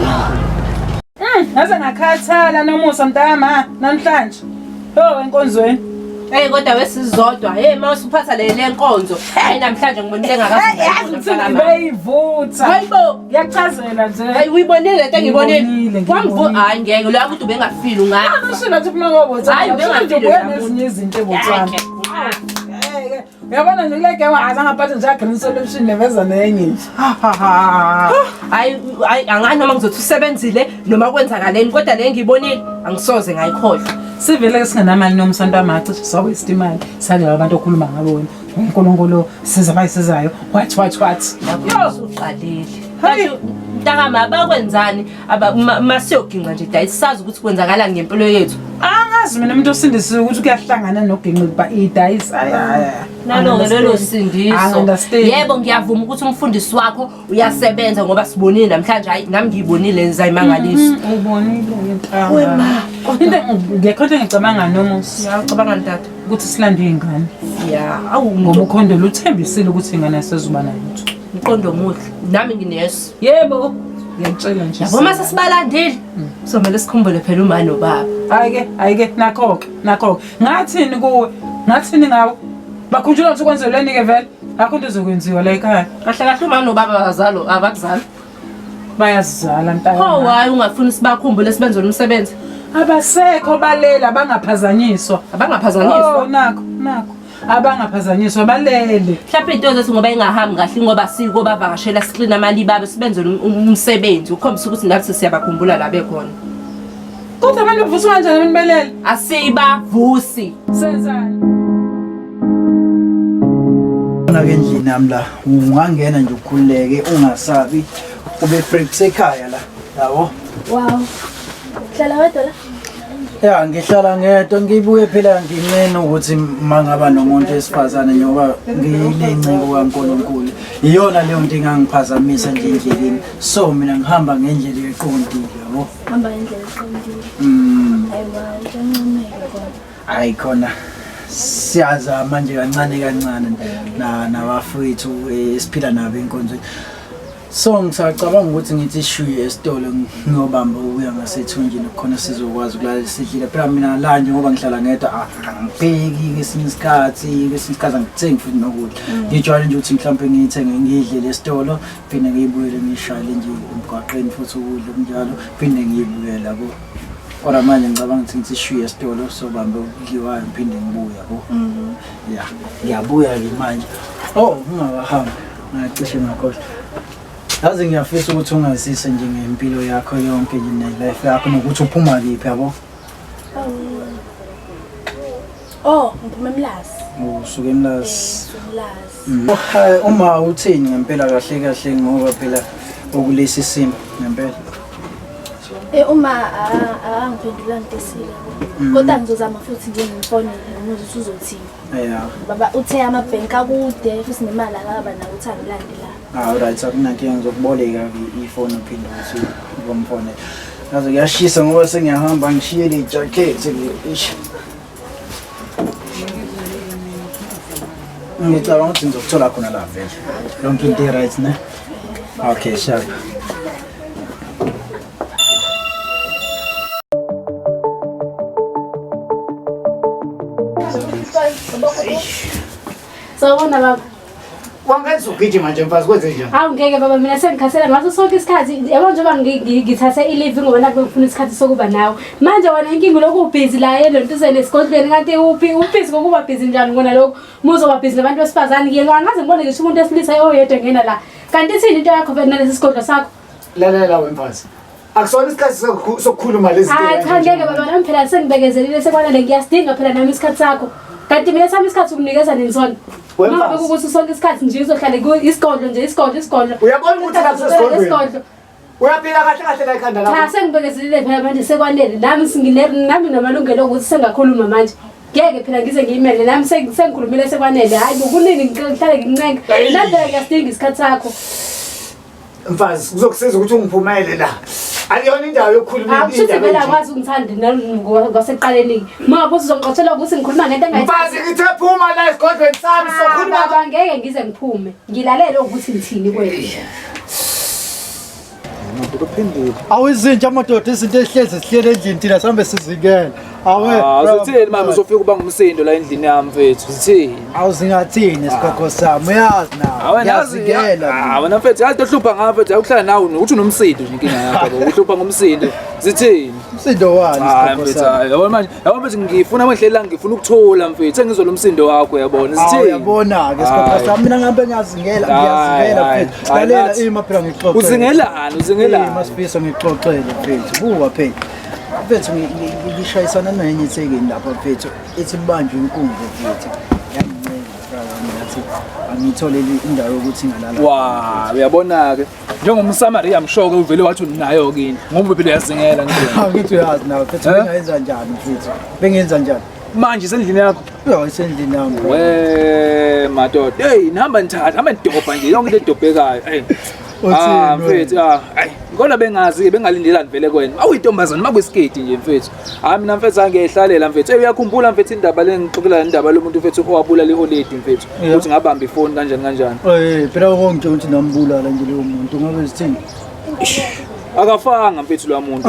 Ngaze ngakhathala nomusa mntama namhlanje. Oh enkonzweni.
Hey kodwa wesizodwa. Hey mase uphatha le nkonzo. Hayi namhlanje ngibonile
Yazi ukuthi
engakazi.
beyivutha.
Hayibo.
Ngiyachazela nje.
Hayi uyibonile lento engibonile.
Ngiyibonile,
Wamvu
ngiyibonile.
hayi ngeke lo yakuthi ubengafili ungafa.
Usho nathi phuma ngoBotswana.
Hayi, ubengafili
ubuya
lo
nezinye izinto eBotswana.
Ngeke.
Ngeke. Uyabona nje kule game azange aphathe nje green solution neveza nenye nje. Ha ha ha.
Hayi hayi angani noma ngizothi usebenzile noma kwenzakaleni kodwa le ngiyibonile angisoze ngayikhohlwa.
Sivele ke singenamali nomsonto amacishe sawaste imali. Salala abantu okhuluma ngabo wena. uNkulunkulu siza abayisizayo. What what what.
Yo uqalile. Kanti mntakama bakwenzani masiyoginqa nje dayisi sazi ukuthi kwenzakalani ngempilo yethu.
Angazi mina umuntu osindisiwe ukuthi kuyahlangana noginqa kuba idayisi. Ay ay.
Nalo-ke lelo sindiso.
Understand.
Yebo ngiyavuma ukuthi umfundisi wakho uyasebenza ngoba sibonile namhlanje hayi nami ngiyibonile nizayimangaliso.
Ubonile ngentaba.
Wema,
Into ngekho into engicabanga nomusa.
Ya ucabanga tata.
Ukuthi silande iy'ngane.
Ya, awu
Ngoba ukhondolo uthembisile ukuthi ingane asezuba nalutho.
Umqondo omuhle. Nami ngineso.
Yebo. Ngiyakutshela nje.
Yabo mase sibalandile. Somele sikhumbule phela uma nobaba.
Hayi-ke, hayi-ke, nakho-ke, nakho-ke. Ngathini kuwe? Ngathini ngawe? Bakhunjulwa ukuthi kwenzelweni-ke vele? Akho into ezokwenziwa la ekhaya.
Kahle kahle uma nobaba abazalo abakuzali.
Bayazizala mntaka.
Pho hayi ungafuni sibakhumbule sibenzele umsebenzi.
Abasekho balele abangaphazanyiswa.
Abangaphazanyiswa.
Oh, nakho, nakho. Abangaphazanyiswa balele.
Mhlawumbe into zethu ngoba ingahambi kahle ngoba siko bavakashela siklina amali babo sibenzele umsebenzi ukukhombisa ukuthi nathi siyabakhumbula la bekhona.
Kodwa abantu bavuswa kanjani abantu belele?
Asibavusi.
Senzani?
Ke endlini yami la ungangena nje ukhululeke ungasabi ube free kusekhaya la yabo.
Wow. Hlala wedwa la?
Ya ngihlala ngedwa ngibuye phela nginqena ukuthi mangaba nomuntu wesifazane njengoba ngiyilenceko kaNkulunkulu. Iyona leyo nto engangiphazamisa nje endleleni. So mina ngihamba ngendlela eqondile yabo.
Hamba ngendlela eqondile. Hayi wow, kuyancomeka kona.
Hayi khona siyazama nje kancane kancane na nabafowethu esiphila nabo enkonzweni. So ngisacabanga ukuthi ngithi shuye esitolo ngiyobamba ukuya ngasethunjini khona sizokwazi ukulala sidlile. Phela mina la nje ngoba ngihlala ngedwa angipheki kwesinye isikhathi, kwesinye isikhathi angithengi futhi nokudla. Ngijwayele nje ukuthi mhlawumbe ngiyithenge ngiyidlele esitolo, phinde ngiyibuyele ngiyishayele nje emgwaqeni futhi ukudla kunjalo, phinde ngiyibuyele yabo. Kodwa manje ngicabanga ukuthi ngithi shuye esitolo sobambe okudliwayo ngiphinde ngibuye yabo. Ya, ngiyabuya-ke manje. Oh, ungakahambi. Ngacishe ngakhohlwa. Yazi ngiyafisa ukuthi ungazise nje ngempilo yakho yonke nje ne-life yakho nokuthi uphuma kephi yabo.
Oh, ngiphuma eMlazi.
Usuke eMlazi.
Emlazi.
Oh, hayi, uma uthini ngempela kahle kahle ngoba phela okulesi simo ngempela.
Uma akangiphendula ngitesile. Kodwa ngizozama futhi nje ngimfonele ngimuzwe ukuthi uzothini.
Yeah.
Baba uthe amabhenki akude futhi nemali akaba nayo ukuthi angilande la.
Ah, alright, akunankinga ngizokuboleka ifoni uphinde ukuthi ubomfonele. Yazi kuyashisa ngoba sengiyahamba ngishiye le jacket le. Eish. Ngicabanga ukuthi ngizokuthola khona la vele. Yonke into i-right ne? Okay, sharp.
Sawubona baba.
Wangenza ugijima nje mfazi kwenze njani?
Hawu ngeke baba mina sengikhathele ngaso sonke isikhathi. Yabo njengoba ngithathe i-leave ngoba nakho ngifuna isikhathi sokuba nawe. Manje wena inkinga lokhu ubhizi la elontuzeni esigodlweni kanti uphi ubhizi ngokuba bhizi njani kona lokhu? Muzoba bhizi nabantu besifazane ngike angaze ngibone ngisho umuntu wesilisa oyedwa engena la. Kanti ithini into yakho vele nalesi sigodlo sakho?
Lalela we mfazi. Akusona isikhathi sokukhuluma lezi zinto.
Hayi cha ngeke baba nami phela sengibekezelile sekwanele ngiyasidinga phela nami isikhathi sakho. Kanti mina sami isikhathi ukunikeza nini sona?
Wemfazi.
Uma ngabe kukuthi sonke isikhathi nje uzohlale ku isigodlo nje isigodlo isigodlo.
Uyabona ukuthi la kusesigodlweni?
Isigodlo.
Uyaphila kahle kahle la ekhanda
Cha
lakho.
sengibekezelile phela manje sekwanele nami singine nami namalungelo okuthi sengakhuluma manje. Ngeke phela ngize ngiyimele nami sengikhulumile sekwanele. Hayi bo kunini ngihlale ngincenga. Nami phela ngiyasidinga isikhathi sakho.
Mfazi kuzokusiza ukuthi ungiphumele la. Akuyona indawo yokukhuluma
Akushuthi
indaba
vele
enje.
akwazi ukungithanda kwasekuqaleni. Uma ngabe uzongixoxela ukuthi ngikhuluma ngento
Mfazi ngithe phuma la esigodlweni sami sokhuluma.
Baba ngeke ngize ngiphume. Ngilalele ukuthi ngithini kuwena.
Awu izinja madoda izinto ezihlezi zihlele endlini thina sihambe sizikela. Awe.
Ah, uzothini mama uzofika uba ngumsindo la endlini yami mfethu uthini?
Awu singathini sigogo sami uyazi nawe.
Awe nazi
Ngiyazikela.
Ah wena mfethu yazi ohlupha ngawe mfethu awuhlala nawe ukuthi unomsindo nje inkinga yakho yabo uhlupha ngomsindo zithini?
Umsindo wani
Hayi
sigogo
mfethu
sami?
hayi yabona manje yabona mfethu ngifuna manje la ngifuna ukuthola mfethu sengizwe lo msindo wakho yabona
Awu
zithini?
uyabona-ke sigogo
Hayi.
sami mina ngihambe ngiyazingela
Hayi,
ngiyazingela
hayi,
mfethu.
hayi,
Lalela
nathi.
ima phela ngixoxele.
Uzingelani uzingelani?
Ima Sifiso ngixoxele mfethu. Buka phela. Mfethu ngishayisana nenye ithekeni lapha mfethu. Ithi banjwe inkunzi mfethu. Yangincenga brother wami ngathi angiyitholele indawo yokuthi ngalala.
Wa uyabona ke njengomSamaria mshoke uvele wathi unayo ke indlu ngoba phela uyazingela nje.
Angithi uyazi nawe mfethu
Eh?
bengayenza njani mfethu? Bengenza njani?
Manje isendlini yakho?
Yo isendlini yami. bro.
We madoda. Hey nihamba nithatha hamba nidobha nje yonke into edobhekayo. Hey.
Uthini
Ah
wena?
mfethu ah ayi ngikona bengazi bengalindelani vele kwena. Awuyintombazana makwisiketi nje mfethu. Hayi mina mfethu angiyehlalela mfethu. Hey uyakhumbula mfethu indaba le ngixoxela indaba lomuntu mfethu owabulala ioledi mfethu.
Yeah.
Ukuthi ngabamba ifoni kanjani kanjani.
Eh phela konke ukuthi nambulala nje leyo muntu ngabe sithini?
Akafanga mfethu lo muntu.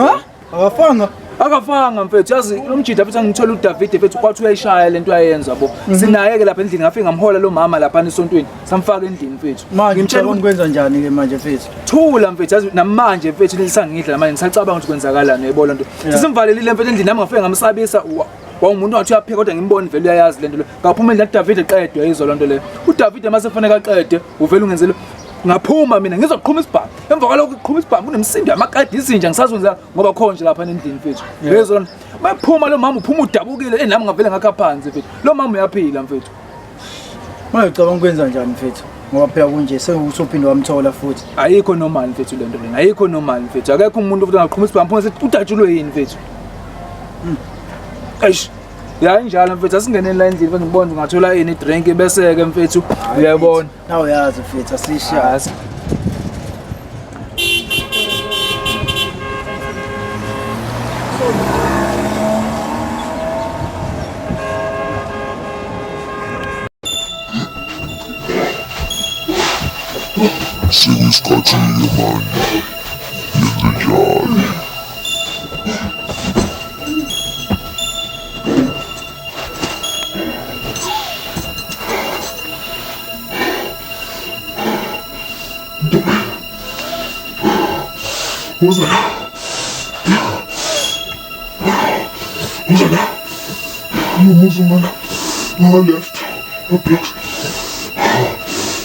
Akafanga?
Akafanga mfethu yazi lo mjida mfethu angithola uDavid mfethu kwathi uyayishaya lento ayenza bo. Sinaye ke lapha endlini ngafika ngamhola lo mama lapha esontweni samfaka endlini mfethu.
Manje
Ngimtshela
ngicabanga kwenza njani ke manje mfethu?
Thula mfethu yazi namanje mfethu lisangidla manje ngisacabanga ukuthi kwenzakalani uyayibona lento.
Yeah.
Sisimvalelile mfethu endlini nami ngafika ngamsabisa wawumuntu wathi uyapheka kodwa ngimbone vele uyayazi lento le. Ngaphuma endlini kaDavid eqedwe yayizwa lento le. uDavid mase kufanele aqede uvele ungenzele ngaphuma mina ngizoqhuma isibhamu emva kwalokho kuqhuma isibhamu kunemisindo yamakade izinja ngisazwenza ngoba khona nje lapha endlini mfethu yezwa lento maphuma lo mama uphuma udabukile eh nami ngavele ngakha phansi mfethu lo mama uyaphila mfethu
Manje ucabanga kwenza njani mfethu? Ngoba phela kunje sewusophinde wamthola futhi.
Ayikho normal mfethu lento lena ayikho normal mfethu akekho umuntu futhi angaqhuma isibhamu phuma sethi udatshulwe yini mfethu eish ya injalo mfethu asingeneni la endlini mfethu ngibone ngathola ini drink bese ke mfethu uyabona
Nawe uyazi mfethu asisha.
Sekuyisikhathi-ke manje yenzenjani? Woza la. Woza la. Umuzi ngala. Ngala left. Blocks.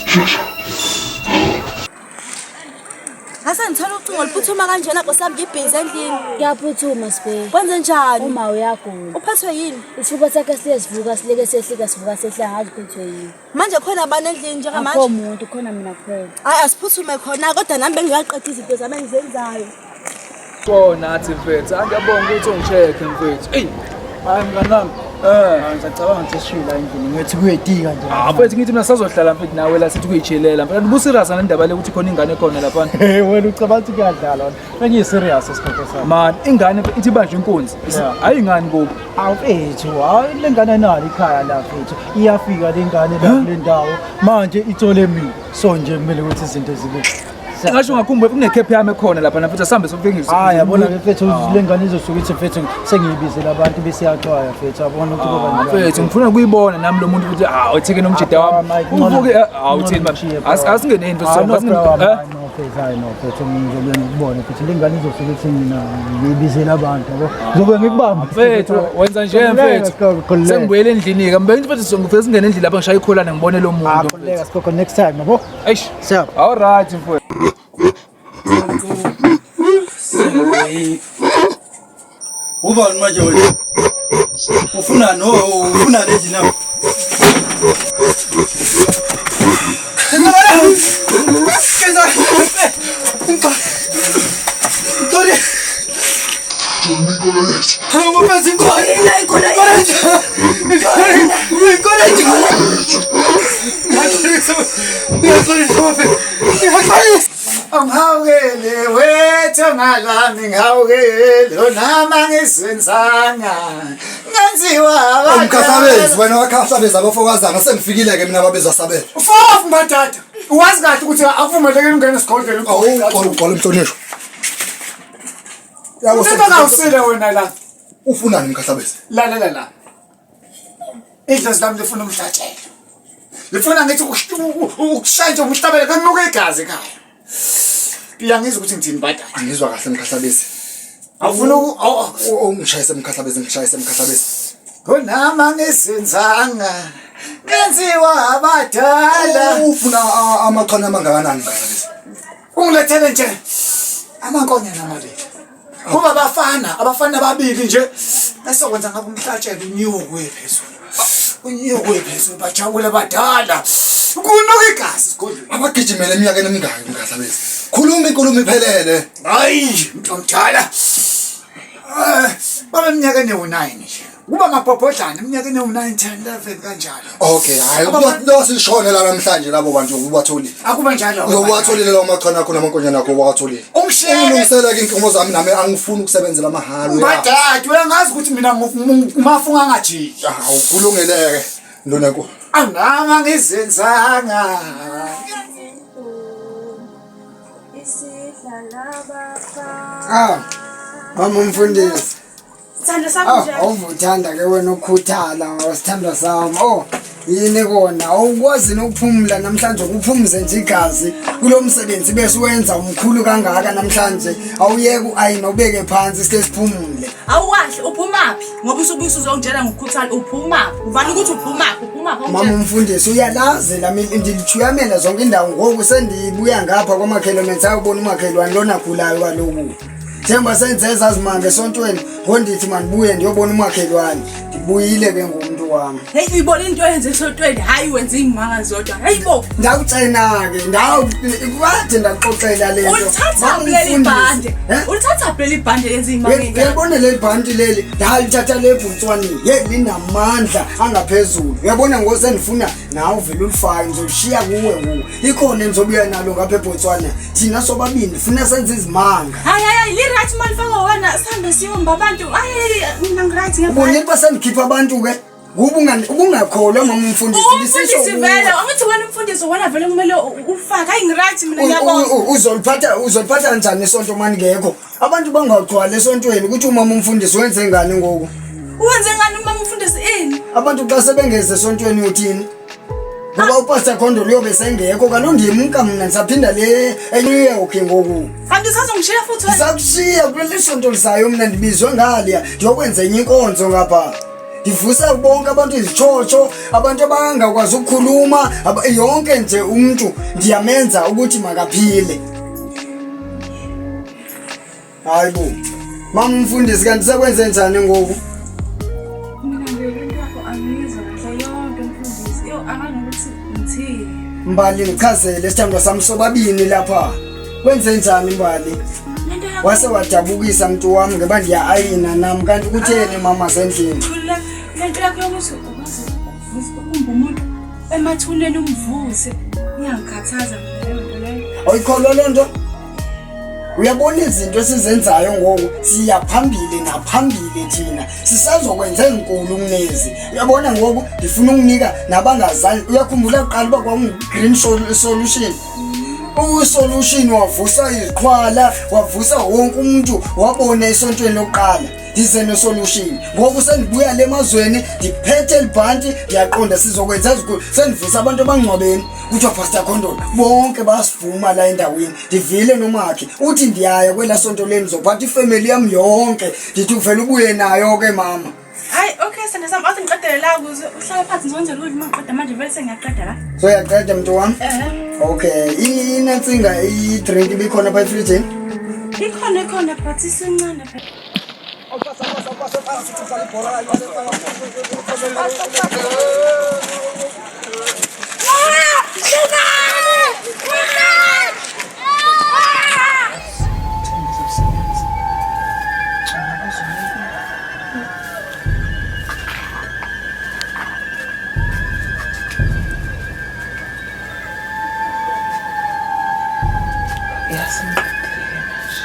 Shasha.
Ase ngithola ucingo luphuthuma kanjena Nkosi yami ngibhizi endlini.
Kuyaphuthuma Sibhe.
Kwenze njani?
Uma uyagula.
Uphethwe yini?
Isifuba sakhe siye sivuka sileke sehlika sivuka sehla ngazi uphethwe yini.
Manje khona abantu endlini njengamanje?
Akho muntu khona mina kuphela.
Hayi asiphuthume khona kodwa nami bengingaqeda izinto zami engizenzayo.
So nathi mfethu angiyabonga ukuthi ungicheck mfethu. Ey
Hayi mngani wami.
Eh,
ngisacabanga ukuthi sishila endlini ngithi kuyedika nje.
Ah mfethu ngithi mina sazohlala mfethu nawe la sithi kuyichilela. Mfethu ubu serious ngale ndaba le ukuthi khona ingane khona lapha.
Hey wena ucabanga ukuthi kuyadlalwa wena. Bengiyi serious sigogo sami.
Man ingane ithi ibanjwe inkunzi.
Yeah.
Hayi ingane kubo.
Awu mfethu, hayi le ngane nalo ikhaya la mfethu. Iyafika le ngane la kule ndawo. Manje ithole mina. So nje kumele ukuthi izinto zibe.
Ngasho ngakhumbula kunekhephu yami ekhona lapha mfethu asambe sofike ngizwe.
Hayi yabona ke mfethu le ngane izosuka ithi mfethu sengiyibizela abantu bese iyaxwaya mfethu yabona ukuthi kuba njani.
Mfethu ngifuna ukuyibona nami lo muntu ukuthi ah utheke nomjida wami. Uvuke ah utheni manje. Asingeneni mfethu
Hayi,
sonke
no,
asingeneni.
bro, hayi, no, mfethu, hayi, no, mfethu, ngizobe ngikubone mfethu le ngane izosuka ithi mina ngiyibizela abantu yabo ngizobe ngikubamba
Mfethu wenza nje
Khululeka,
mfethu.
Sigogo, khululeka.
Sengibuyele endlini ke. Mbe mfethu songifike singene endlini lapha ngishaya ikholana ngibone lo muntu.
Khululeka Sigogo next time yabo.
Eish.
Siyabo.
All right mfethu.
Ubani manje wena? Ufunani? Oh, ufunani endlini yami?
Ungihawukele wethu ngalami ngihawukele onama ngisenzanga ngenziwa
Umkhahlabezi wena wakhahlabeza abafokazana sengifikile ke mina babizwa sabela.
Ufofu mbadada uwazi kahle ukuthi akuvumelekile ungena esigodlweni
Awuxolo uxolo mhlonishwa.
Yabo sengawusile wena la.
Ufunani mkhahlabezi?
Lalela la. Idlozi lami lifuna umhlatshelo. Lifuna ngithi ukushaya nje umhlabele kunuka igazi ekhaya. Uyangizwa ukuthi ngithini badala?
Angizwa kahle mkhahlabezi.
Awufuna
ungishayise mkhahlabezi ngishayise mkhahlabezi.
Kunama ngisenzanga ngenziwa abadala.
Ufuna amaqhane amangakanani mkhahlabezi?
Ungilethele nje amankonyana amabili. Kuba abafana, abafana ababili nje esokwenza ngabo umhlatshelo unyukwe phezulu. Unyukwe phezulu bajabule abadala. Kunuka igazi esigodlweni.
Abagijimele eminyakeni emingaki mkhahlabezi? Khuluma inkulumo iphelele.
Hayi, mntomdala. Eh, babe eminyakeni ewu-9 nje. Kuba amabhobhodlana eminyakeni ewu-9, 10, 11 kanjalo.
Okay, hayi losishone la namhlanje labo bantu ubatholile.
Akuba njalo.
Ubatholile lawo machana akho namankonyana akho uwatholile.
Ungishiyele.
Ungilungisele ke inkomo zami nami angifuni ukusebenzela amahhala.
Mbadadi uyangazi ukuthi mina mafunga angajiki.
Hawu kulungeleke ndona nkulu.
Anganga ngizenzanga.
Ah, mama umfundisi.
Sithando sami
Ah,
njani?
awuvuthanda ke wena ukukhuthala sithandwa sami. Oh, yini kona? Awukwazi nokuphumula namhlanje ukuphumuze nje igazi kulo msebenzi bese wenza umkhulu kangaka namhlanje. Awuyeke uayina ubeke phansi sike siphumule.
Awukahle uphumaphi ngoba usubuye usuzongitshela ngokukhuthala uphumaphi uvale ukuthi uphumaphi uphumaphi
Mama
awungitshela.
umfundisi uyalazi lami ndilithuyamela zonke indawo ngoku sendibuya ngapha kwamakhelwane ngisayobona umakhelwane lona agulayo kaloku. Njengoba senze ezazimanga esontweni ngondithi mandibuye ndiyobona umakhelwane ndibuyile ke ngumntu wami.
Hey uyibona into oyenze esontweni hayi wenza iy'manga zodwa hey bo
Ndakutshena-ke kade ndakuxoxela le nto.
ulithatha
Mama
leli
umfundisi,
bhande
eh?
ulithatha leli bhande lenza iy'manga ey'ngaka.
Uyabona leli bhanti leli ndalithatha le Botswaneni ye linamandla angaphezulu uyabona ngoku sendifuna nawe uvele ulifake ngizolishiya kuwe ngoku ikhona engizobuya nalo ngapha eBotswana thina sobabili funa senze izimanga
Hayi hayi hayi li-right uma lifaka wena sihambe siyomba abantu. Hayi hayi mina ngi-right ngebhande.
ubonile uba sendikhipha abantu ke ubungakholwa mama umfundisi ngisisho
Umfundisi
kuwe.
vele, angithi wena umfundisi wena vele kumele ufake. Hayi ngi-right mina
U-
ngiyabonga.
uzoliphatha uzoliphatha kanjani isonto uma ningekho abantu bangagcwali esontweni ukuthi umama umfundisi wenze ngani ngoku
Wenze ngani uma umfundisi ini?
abantu xa sebengeze esontweni uthini ngoba upastor Khondo uyobe sengekho kaloku ndimka mna ndisaphinda le eNew York ngoku
Kanti usazongishiya futhi wena?
ndisakushiya kuleli sonto lizayo mna ndibizwe ngaliya ndiyokwenza enye inkonzo ngapha ndivusa bonke abantu izitshotsho abantu abangakwazi ukukhuluma yonke nje umntu ndiyamenza ukuthi makaphile hayi bo mama umfundisi kanti sekwenze njani ngoku
Mina nje into yakho angiyizwa kahle yonke mfundisi. Yo angangokuthi ngithini.
Mbali ngichazele sithandwa sami sobabini lapha kwenze njani Mbali
Lento yakho
wase wadabukisa mntu wami ngoba ndiya-ayina nami kanti kutheni mama sendlini
khululeka. Lento yakho yokuthi ukwazi ukuvusa ukumba umuntu emathuneni umvuse. Iyangikhathaza mina leyo nto leyo.
Awuyikholwa loo nto uyabona izinto esizenzayo ngoku siya phambili naphambili thina sisazokwenza ezinkulu kunezi uyabona ngoku ndifuna ukunika nabangazali uyakhumbula kuqala uba kwakungu-green solution usolution wavusa iziqhwala wavusa wonke umuntu wabona esontweni lokuqala ndize nesolution ngoku sendibuya le mazweni ndiphethe elibhanti ndiyaqonda sizokwenza ezinkulu sendivusa abantu abangcwabeni kuthiwa pastor Khondolo bonke bayasivuma la endaweni ndivile nomakhe uthi ndiyaya kwela sonto leni zophatha ifamily yami yonke ndithi uvele ubuye nayo ke mama
Hayi okay sithando sami awuthi ngiqedele la ukuze uhlale phansi ngizokwenza ukudla uma ngiqeda manje vele sengiyaqeda la.
So uyaqeda mntu wami
Ehhe.
okay inansinga i-drink ibikhona pha efrijini
Ikhona ikhona but isincane phela.
Ya, sengiqedile manje.